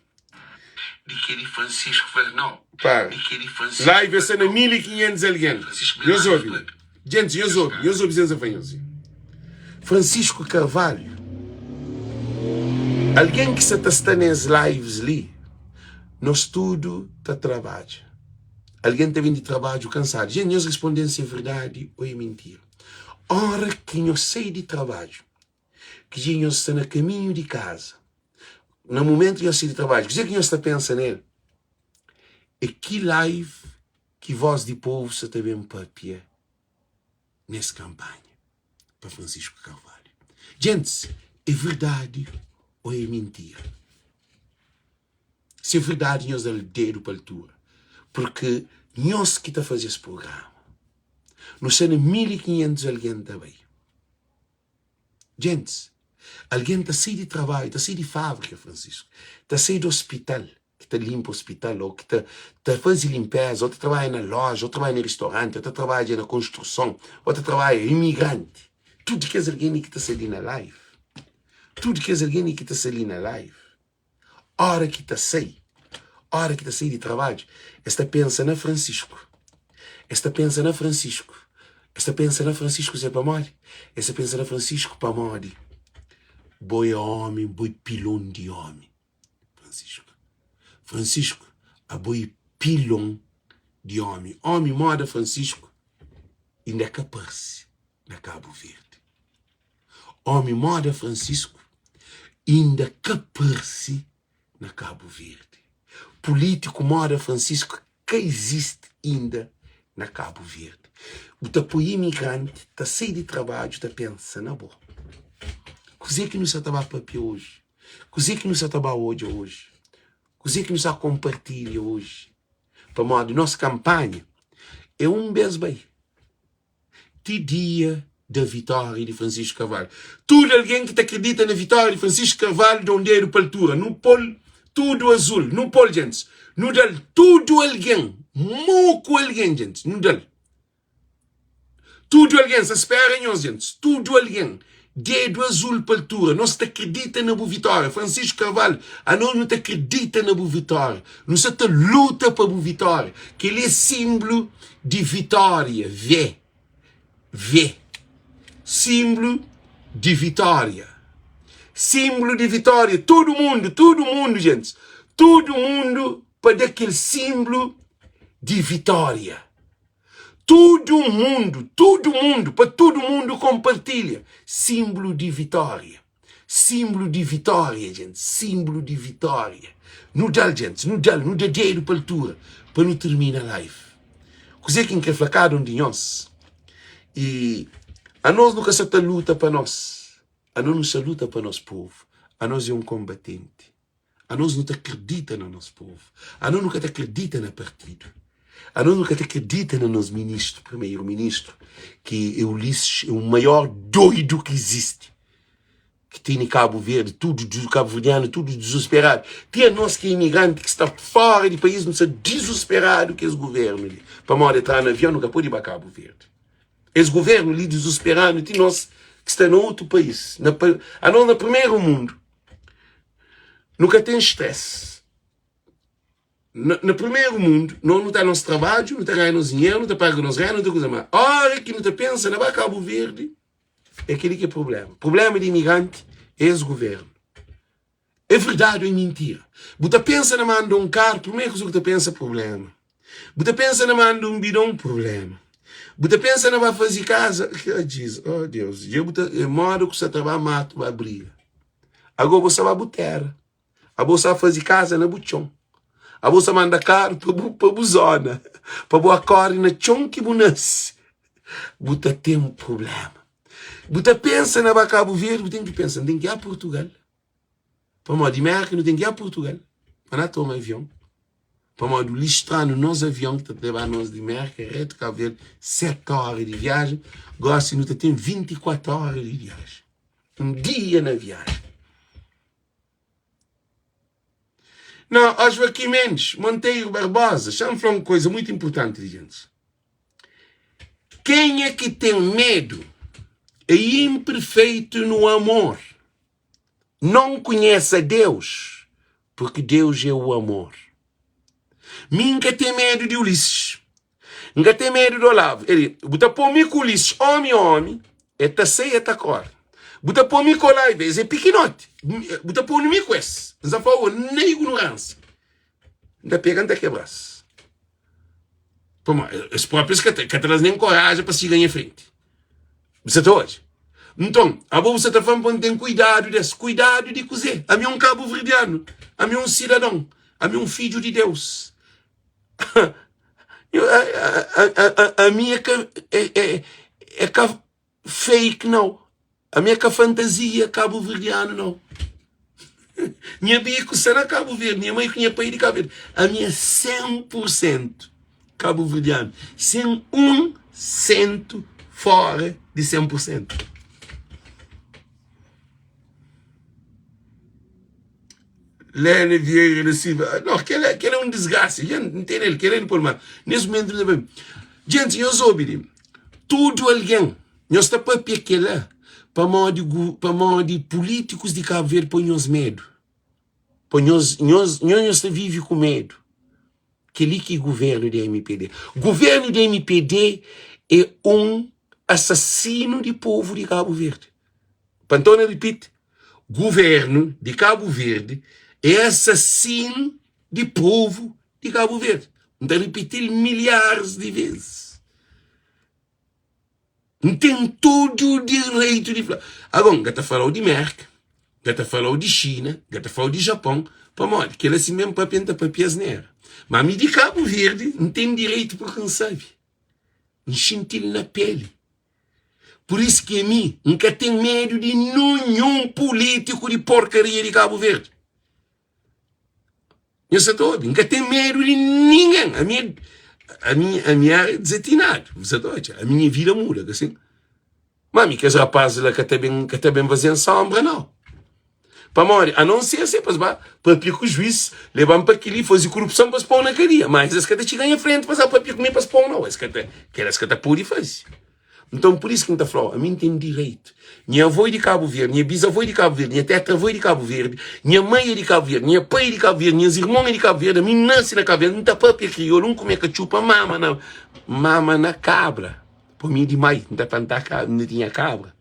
Di kel-li Francisco fla, Nau. Para. Di kel-li Francisco Live fla, sta na Nau. 1500 algen. Francisco Nhos Bernardo obi. fla, Djentis, nhos obi. Nhos obi senza fla nhos. Francisco Carvalho, algen ki sa ta sta nes lives li, nos tudu ta trabadja. Algen ta ben di trabadju kansadu. Djenti, nhos responde-m si é verdadi ô é mintira. Ora ki nhos sai di trabadju, ki dja nhos sta na kaminhu di kaza, na mumentu ki nhos sai di trabadju, kuzê ki nhos ta pensa na el? É ki live ki Voz di Povu sa ta ben papia nes kanpanha pa Francisco Carvalho? Djentis, é verdadi ô é mintira? Si é verdadi nhos da-l dedu pa altura, purki nhos ki ta faze es prugrama. Nu sta na 1500 algen ta bai. Gentis, algen ta sai di trabadju, ta sai di fábrika, Francisco, ta sai di ospital, ki ta linpa ospital, ô ki ta ta faze linpeza, ô ta trabadja na loja, ô trabadja na ristoranti, ô ta trabadja na konstruson, ô ta trabadja, imigranti, tudu kes algen li ki ta sai li na live, tudu kes algen li ki ta sai li na live. Ora ki ta sai, ora ki ta sai di trabadju, es ta pensa na Francisco. Es ta pensa na Francisco. Es ta pensa na Francisco, se pamodi? Es ta pensa na Francisco pamodi bo é omi, bo é pilon di omi, Francisco. Francisco, abo é pilon di omi. Omi moda Francisco inda ka parse na Cabo Verde. Omi moda Francisco inda ka parse na Cabo Verde. Politico moda Francisco ka existe inda na Cabo Verde. Bu ta poi imigrante ta sai di trabadju ta pensa na bo. Kuze ki nu sa ta ba papia oji? Kuze ki nu sa ta ba odja oji? Kuze ki nu sa kompartilha oji? Pamodi nos kampanha é un bes bai. ti dia da vitória di Francisco Carvalho. Tudu algen ki ta kridita na vitória di Francisco Carvalho da un dedu pa altura. Nu pol tudu azul. Nu pol, gentis. Nu dal tudu algen. Moku algen, gentis. Nu dal. Tudu algen sa spera nhos, gentis. Tudu algen. Dedu azul pa altura. Nos ta kridita na bu vitória. Francisco Carvalho, anos nu ta kridita na bu vitória. Nu sa ta luta pa bu vitória. Kel-li é sinblu di vitória. V. V. Sinblu di vitória. Sinblu di vitória. Tudu mundu, tudu mundu, gentis. Tudu mundu pa da kel sinblu di vitória. Tudu mundu, tudu mundu, pa tudu mundu konpartilha sinblu di vitória. Sinblu di vitória, gentis, sinblu di vitória. Nu da-l, gentis, nu da-l, nu da dedu pa altura pa nu tirmina live. Kuzê ki N krê fla kada un di nhos? I anos nu ka sa ta luta pa nos, anos nu sa luta pa nos povu. Anos é un konbatenti. Anos nu ta kridita na nos povu. Anos nu ka ta kridita na partidu. Anos nu ka ta kridita na nos ministru, primeru ministru, ki é Ulisses, é o maior doidu ki izisti, ki tene Kabu Verdi, tudu kabuverdianu, tudu dizusperadu. Ti anos ki é imigranti, ki sta fora di país, nu sta dizusperadu ku es guvernu li. Pamodi entra na avion nu ka pode ba Kabu Verdi. Es guvernu li dizusperanu ti nos ki sta na otu país, na, anos na primeru mundu. Nu ka ten stress. Na, na primeru mundu, nos nu ta nos trabadju, nu ta ganha nos dinheru, nu ta paga nos renda, nu ta kuza. Ma ora ki nu ta pensa na ba Kabu Verdi, é kel-li ki é prubléma. Prubléma di imigranti é es guvernu. É verdadi ou é mintira? Bu ta pensa na manda un karu, primeru kuza ku ta pensa prubléma. Bu ta pensa na manda un bidon, prubléma. Bu ta pensa na ba faze kaza, oh Jesus, oh Deus, dja bu ta, é moda ku sa ta ba matu ba briga. Ago bu sa ba bu tera, abo sa faze kaza na bu txon, abo sa manda karu pa bu, pa bu zona, pa bu akori na txon ki bu nase, bu ta ten prubléma. Bu ta pensa na ba Kabu Verdi, bu ten ki pensa, N ten ki a Purtugal. Pamodi di Merka nu ten ki a Purtugal pa na toma avion. Pamodi li stranu nos avion ki ta leba nos di Merka retu Kabu Verdi, 7 ora di viajen. Gosi nu ta ten 24 ora di viajen. Un dia na viajen. Não, ó Joaquim Mendes, Monteiro Barbosa, xa-m fla un koisa muito importanti di gentis. Kenha ki ten medu é inperfeitu no amor. Não konhese a Deus, porque Deus é o amor. Mi N ka ten medu di Ulisses. N ka ten medu di Olavo. Ele, bu ta pô mi ku Ulisses, omi omi, e ta sai e ta kore. Bu ta pô mi ku Olavo, es é pikinoti. Bu ta pô mi ku es. N sa fla-u na ignoransia. N ta pega, N ta kebra-s. Pamodi es própi es ka ta, ka ta da-s nen koraji pa siga nha frenti. Bu sa ta odja? Nton, abo bu sa ta fla-m pa N ten kuidadu des. Kuidadu di kuzê? Ami é un kabuverdianu, ami é un sidadon, ami é un fidju di Deus. Ami é ka, é, é, é ka fake nau. Ami é ka fantazia kabuverdianu nau. Nha biku sta na Kabu Verdi, nha mai ku nha pai di Kabu Verdi. Ami é 100 pur sentu kabuverdianu, sen un sentu fora di 100 pur sentu. Lene Vieira da Silva, não, kel-la kel é un disgrasa, dja N tene el, kel-la N pode ma nes mumentu N ta ben. Djenti, nhos obi li, tudu algen, nhos ta papia kel-la pamodi pamodi pulítikus di Kabu Verdi poi nhos medu, poi nhos nhos nhos nhos ta vive ku medu. Kel-li ki guvernu di mpd. Guvernu di mpd é un asasinu di povu di Kabu Verdi. Pa N torna ripiti, Guvernu di Kabu Verdi é asasinu di povu di Kabu Verdi. N ta ripiti-l milharis di vezis. N ten tudu direitu di fla. Ago, N ka ta fala-u di Merka, N ka ta fala-u di Xina, N ka ta fala-u di Japon, pamodi kel-la si mésmu papia N ta papia asnera. Má mi di Kabu Verdi, N ten direitu purki N sabe. N xinti-l na péli. Pur isu ki ami N ka ten medu di ninhun pulítiku di porkaria di Kabu Verdi. Nhos sa ta obi? N ka ten medu di ningen. Ami, ami, ami era dezatinadu. Bu sa ta odja? Ami nha vida muda, ka sin? Ma mi kes rapazis la ka ta ben, ka ta ben faze-m sonbra, nau. Pamodi, a non ser se pa es ba papia ku juiz, leba-m pa kili, faze kurupson pa es pô-m na kadia. Ma es ka ta txiga nha frenti pa es ba papia ku mi pa es pô-m, nau. Es ka ta, kel es ka ta pode faze. Nton, pur isu ki N ta fla-u, ami N ten direitu. Nha avô é di Kabu Verdi, nha bizavô é di Kabu Verdi, nha tetravô é di Kabu Verdi, nha mai é di Kabu Verdi, nha pai é di Kabu Verdi, nhas irmon é di Kabu Verdi, ami N nase na Kabu Verdi, N ta papia kriolu, N kume katxupa, N mama na, mama na kabra. Pa mi é di mai, N ta planta kabra, N tinha kabra.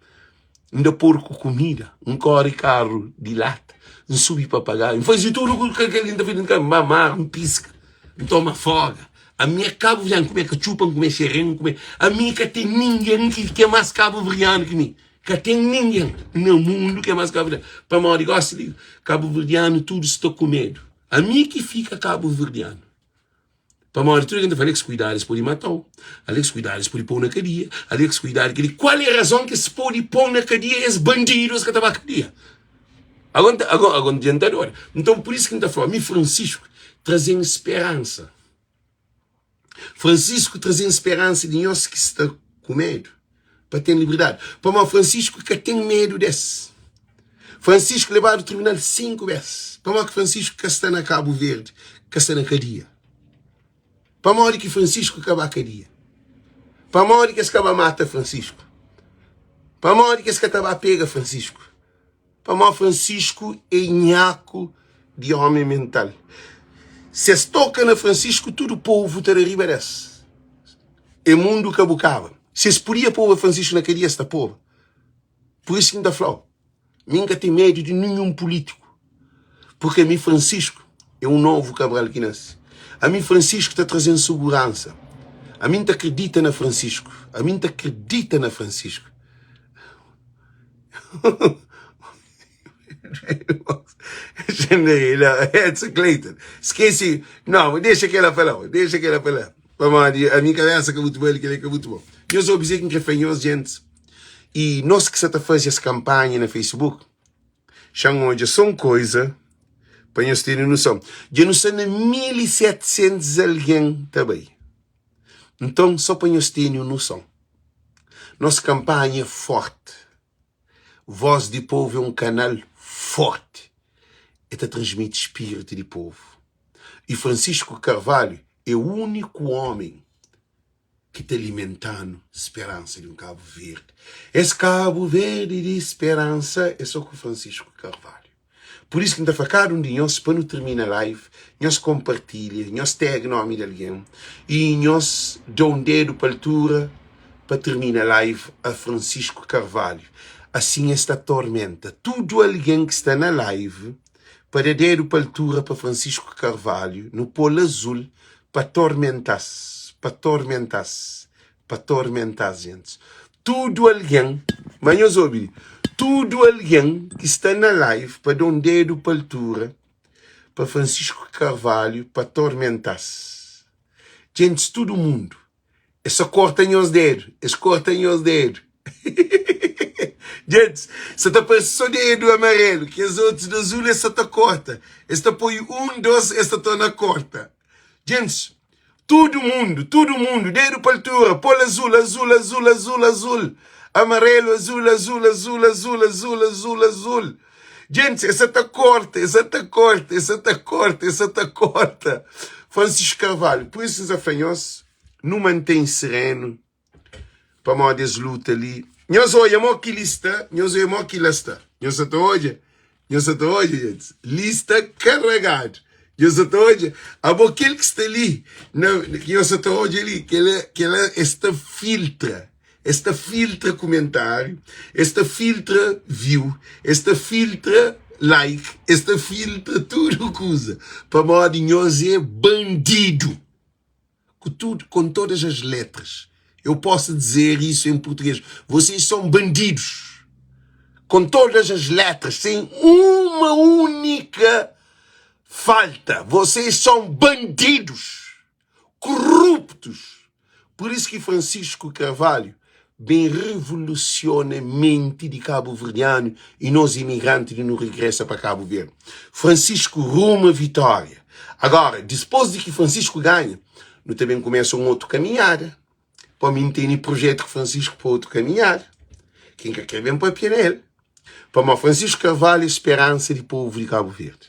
N da porku kumida, N kóre karu di lata, N subi papagaiu, N faze tudu ku kel ki N ta faze, N ka ba mar, N piska, N toma foga. Ami é kabuverdianu, N kume katxupa, N kume xerén, N kume. Ami ka ten ningen ki ke más kabuverdianu ki mi. Ka ten ningen na mundu ki é más kabuverdianu. Pamodi gósi li, kabuverdianu tudu sta ku medu. Ami ki fika kabuverdianu. Pamodi tudu algen ta fla, Alex kuidadu es pode mata-u, Alex kuidadu es pode pô-u na kadia, Alex kuidadu kel-li. Kual é razon ki es pode pô-u na kadia? Es bandidu es ka ta ba kadia. Agora, agora, agora dja N ta dori. Nton, pur isu ki N ta fla-u, mi Francisco traze-m speransa. Francisco traze-m speransa di nhos ki sta ku medu. pa ten liberdadi. Pamodi Francisco ka ten medu des. Francisco lebadu tribunal 5 bes. Pamodi ki Francisco ka sta na Cabo Verde, ka sta na kadia? Pamodi ki Francisco ka ba kadia? Pamodi ki es ka ba mata Francisco? Pamodi ki es ka ta ba pega Francisco? Pamodi Francisco é nhaku. di omi mental. Si es toka na Francisco tudu povu ta da riba des. E mundu ka bu kaba. Si es podia poba Francisco na kadia es ta poba. Pur isu ki N ta fla-u, mi N ka ten medu di ninhun pulítiku, purke ami Francisco é un novu Cabral ki nase. Ami Francisco ta traze-m suguransa. Ami N ta kridita na Francisco. Ami N ta kridita na Francisco. Edson Clayton, skese, não, dexa que ela fala, dexa que ela fala. Pamodi ami kabesa ka mutu bali, kel-li ka mutu bon. Nhos obi kuzê ki N krê fla nhos, gentis. I nos ki sa ta faze es kanpanha na Facebook, xa-m odja sô un koza pa nhos tene noson. Dja nu sta na 1700 algen ta bai. Nton, sô pa nhos tene un noson, nos kanpanha é fórti. Voz di Povu é un kanal fórti. El ta transmiti spiritu di povu. I Francisco Carvalho é úniku ómi ki ta alimenta-nu speransa di un Kabu Verdi. Es Kabu Verdi di speransa é so ku Francisco Carvalho. Pur isu ki N ta fla kada un di nhos pa nu tirmina live, nhos konpartilha, nhos tag nomi di algen y nhos da un dedu pa altura pa tirmina live a Francisco Carvalho. Asin es ta tormenta tudu algen ki sta na live pa da dedu pa altura pa Francisco Carvalho, nu pô-l azul pa tormenta-s, pa tormenta-s, pa tormenta-s, gentis. Tudu algen, ma nhos obi li, tudu algen ki sta na live pa da un dedu pa altura pa Francisco Carvalho pa tormenta-s. Gentis, tudu mundu Es sa korta nhos dedu, es korta nhos dedu. Gentis, sa ta parse so dedu amarelu, kes otus di azul es sa ta korta. Es ta poi un, dos, es ta torna korta. Gentis, tudu mundu, tudu mundu, dedu pa altura, pol azul, azul, azul, azul, azul, amarelu, azul, azul, azul, azul, azul, azul, azul. Gentis, es sa ta korta, es sa ta korta, es sa ta korta, es sa ta korta. Francisco Carvalho, pur isu N sa fla nhos, nu mantém serenu pamodi es luta li. Nhos odja mo ki li sta, nhos odja mo ki la sta. Nhos sa ta odja? Nhos sa ta odja, gentis? Li sta karregadu. Nhos sa ta odja? Abo kel ki sta li, na, nhos sa ta odja li, kel-la, kel-la es ta filtra. Es ta filtra kumentáriu, es ta filtra view, es ta filtra like, es ta filtra tudu kuza. Pamodi nhos é bandidu. Ku tudo, com todas as letras. Eu posso dizer isso em português. Vocês são bandidos. Com todas as letras, sem uma única falta. Vocês são bandidos. Corruptos. Por isso que Francisco Carvalho bem revoluciona mente de cabo-verdiano e nós imigrantes de não regressa para Cabo Verde. Francisco rumo à vitória. Agora, depois de que Francisco ganha, nós também começa um outro caminhada. Para mim tem projeto com Francisco para outro caminhada. Quem quer quer bem para ele. Para Francisco Carvalho, esperança de povo de Cabo Verde.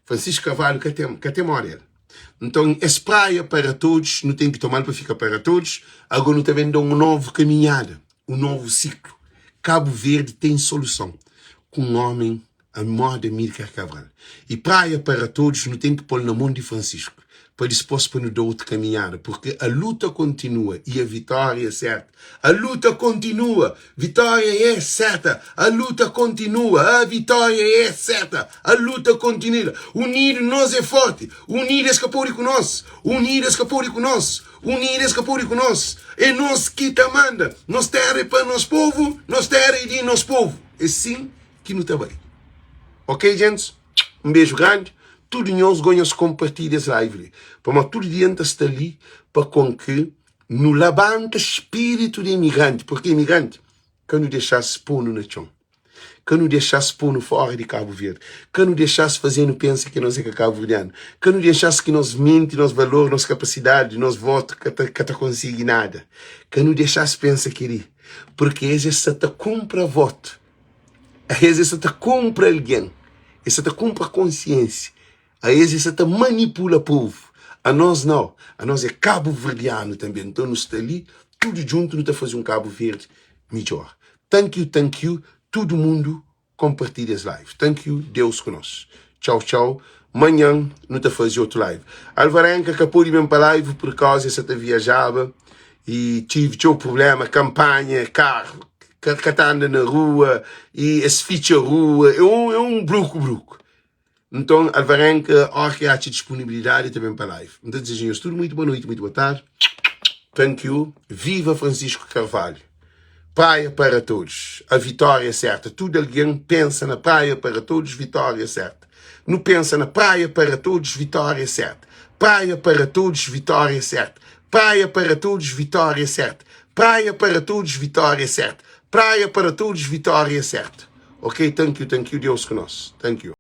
Francisco Carvalho ka tem, ka tem modi el. Nton es praia para todos, nu tem ki tomal pa fika para todos, ago nu ta ben da un novu kaminhada, un novu siklu. Kabu Verdi tem soluson ku un omen a moda Amílcar Cabral. E praia para todos nu tem ki pol na mon di Francisco pa dispos pa nu da otu kaminhada, porque a luta kontinua e a vitória é serta. A luta kontinua, vitória é serta. A luta kontinua, a vitória é serta. A luta kontinua. Unidu nos é forti, unidu es ka pode ku nos, unidu es ka pode ku nos, unidu es ka pode ku nos. É nos ki ta manda, nos tera é pa nos povu, nos tera é di nos povu. É sin ki nu ta bai. Ok, gentis? Un beju grandi. Tudu nhos go nhos konpartilha es live li, pamodi tudu dia N ta sta li pa kon ki Nu labanta spiritu di imigranti, purki imigranti ka nu dexa-s pô-nu na txon, ka nu dexa-s pô-nu fóra di Kabu Verdi, ka nu dexa-s faze-nu pensa ki nos é ka kabuverdianu, ka nu dexa-s ki nos menti, nos valor, nos kapasidadi, nos votu ka ta ka ta konsigi nada. Ka nu dexa-s pensa kel-li, purki es es sa ta kunpra votu, es es sa ta kunpra algen, es sa ta kunpra konsiénsia. Aes es sa ta manipula povu, anos nau, anos é kabuverdianu tanbe, nton nu sta li tudu djuntu nu ta faze un Kabu Verdi midjor. Thank you, thank you, tudu mundu konpartilha es live. Thank you, Deus ku nos. Txau txau Manhan nu ta fazi otu live Alvarenga ka podi ben pa live pur kauza el sa ta viajaba y tive txeu prublema Kanpanha, karru ka ka ta anda na rua y es fitxa rua É un é un bruku bruku Nton Alvarenga óra ki atxa disponibilidadi el ta ben pa live N ta dizeja nhos tudu muitu boa noiti muitu boa tardi Thank you Viva Francisco Carvalho Praia para todos, a vitória é certa Tudo alguém pensa na praia para todos, vitória é certa Nu pensa na praia para todos, vitória é certa Praia para todos, vitória é certa Praia para todos, vitória é certa Praia para todos, vitória é certa Praia para todos, vitória é certa Ok, thank you, thank you, Deus ku nós, thank you.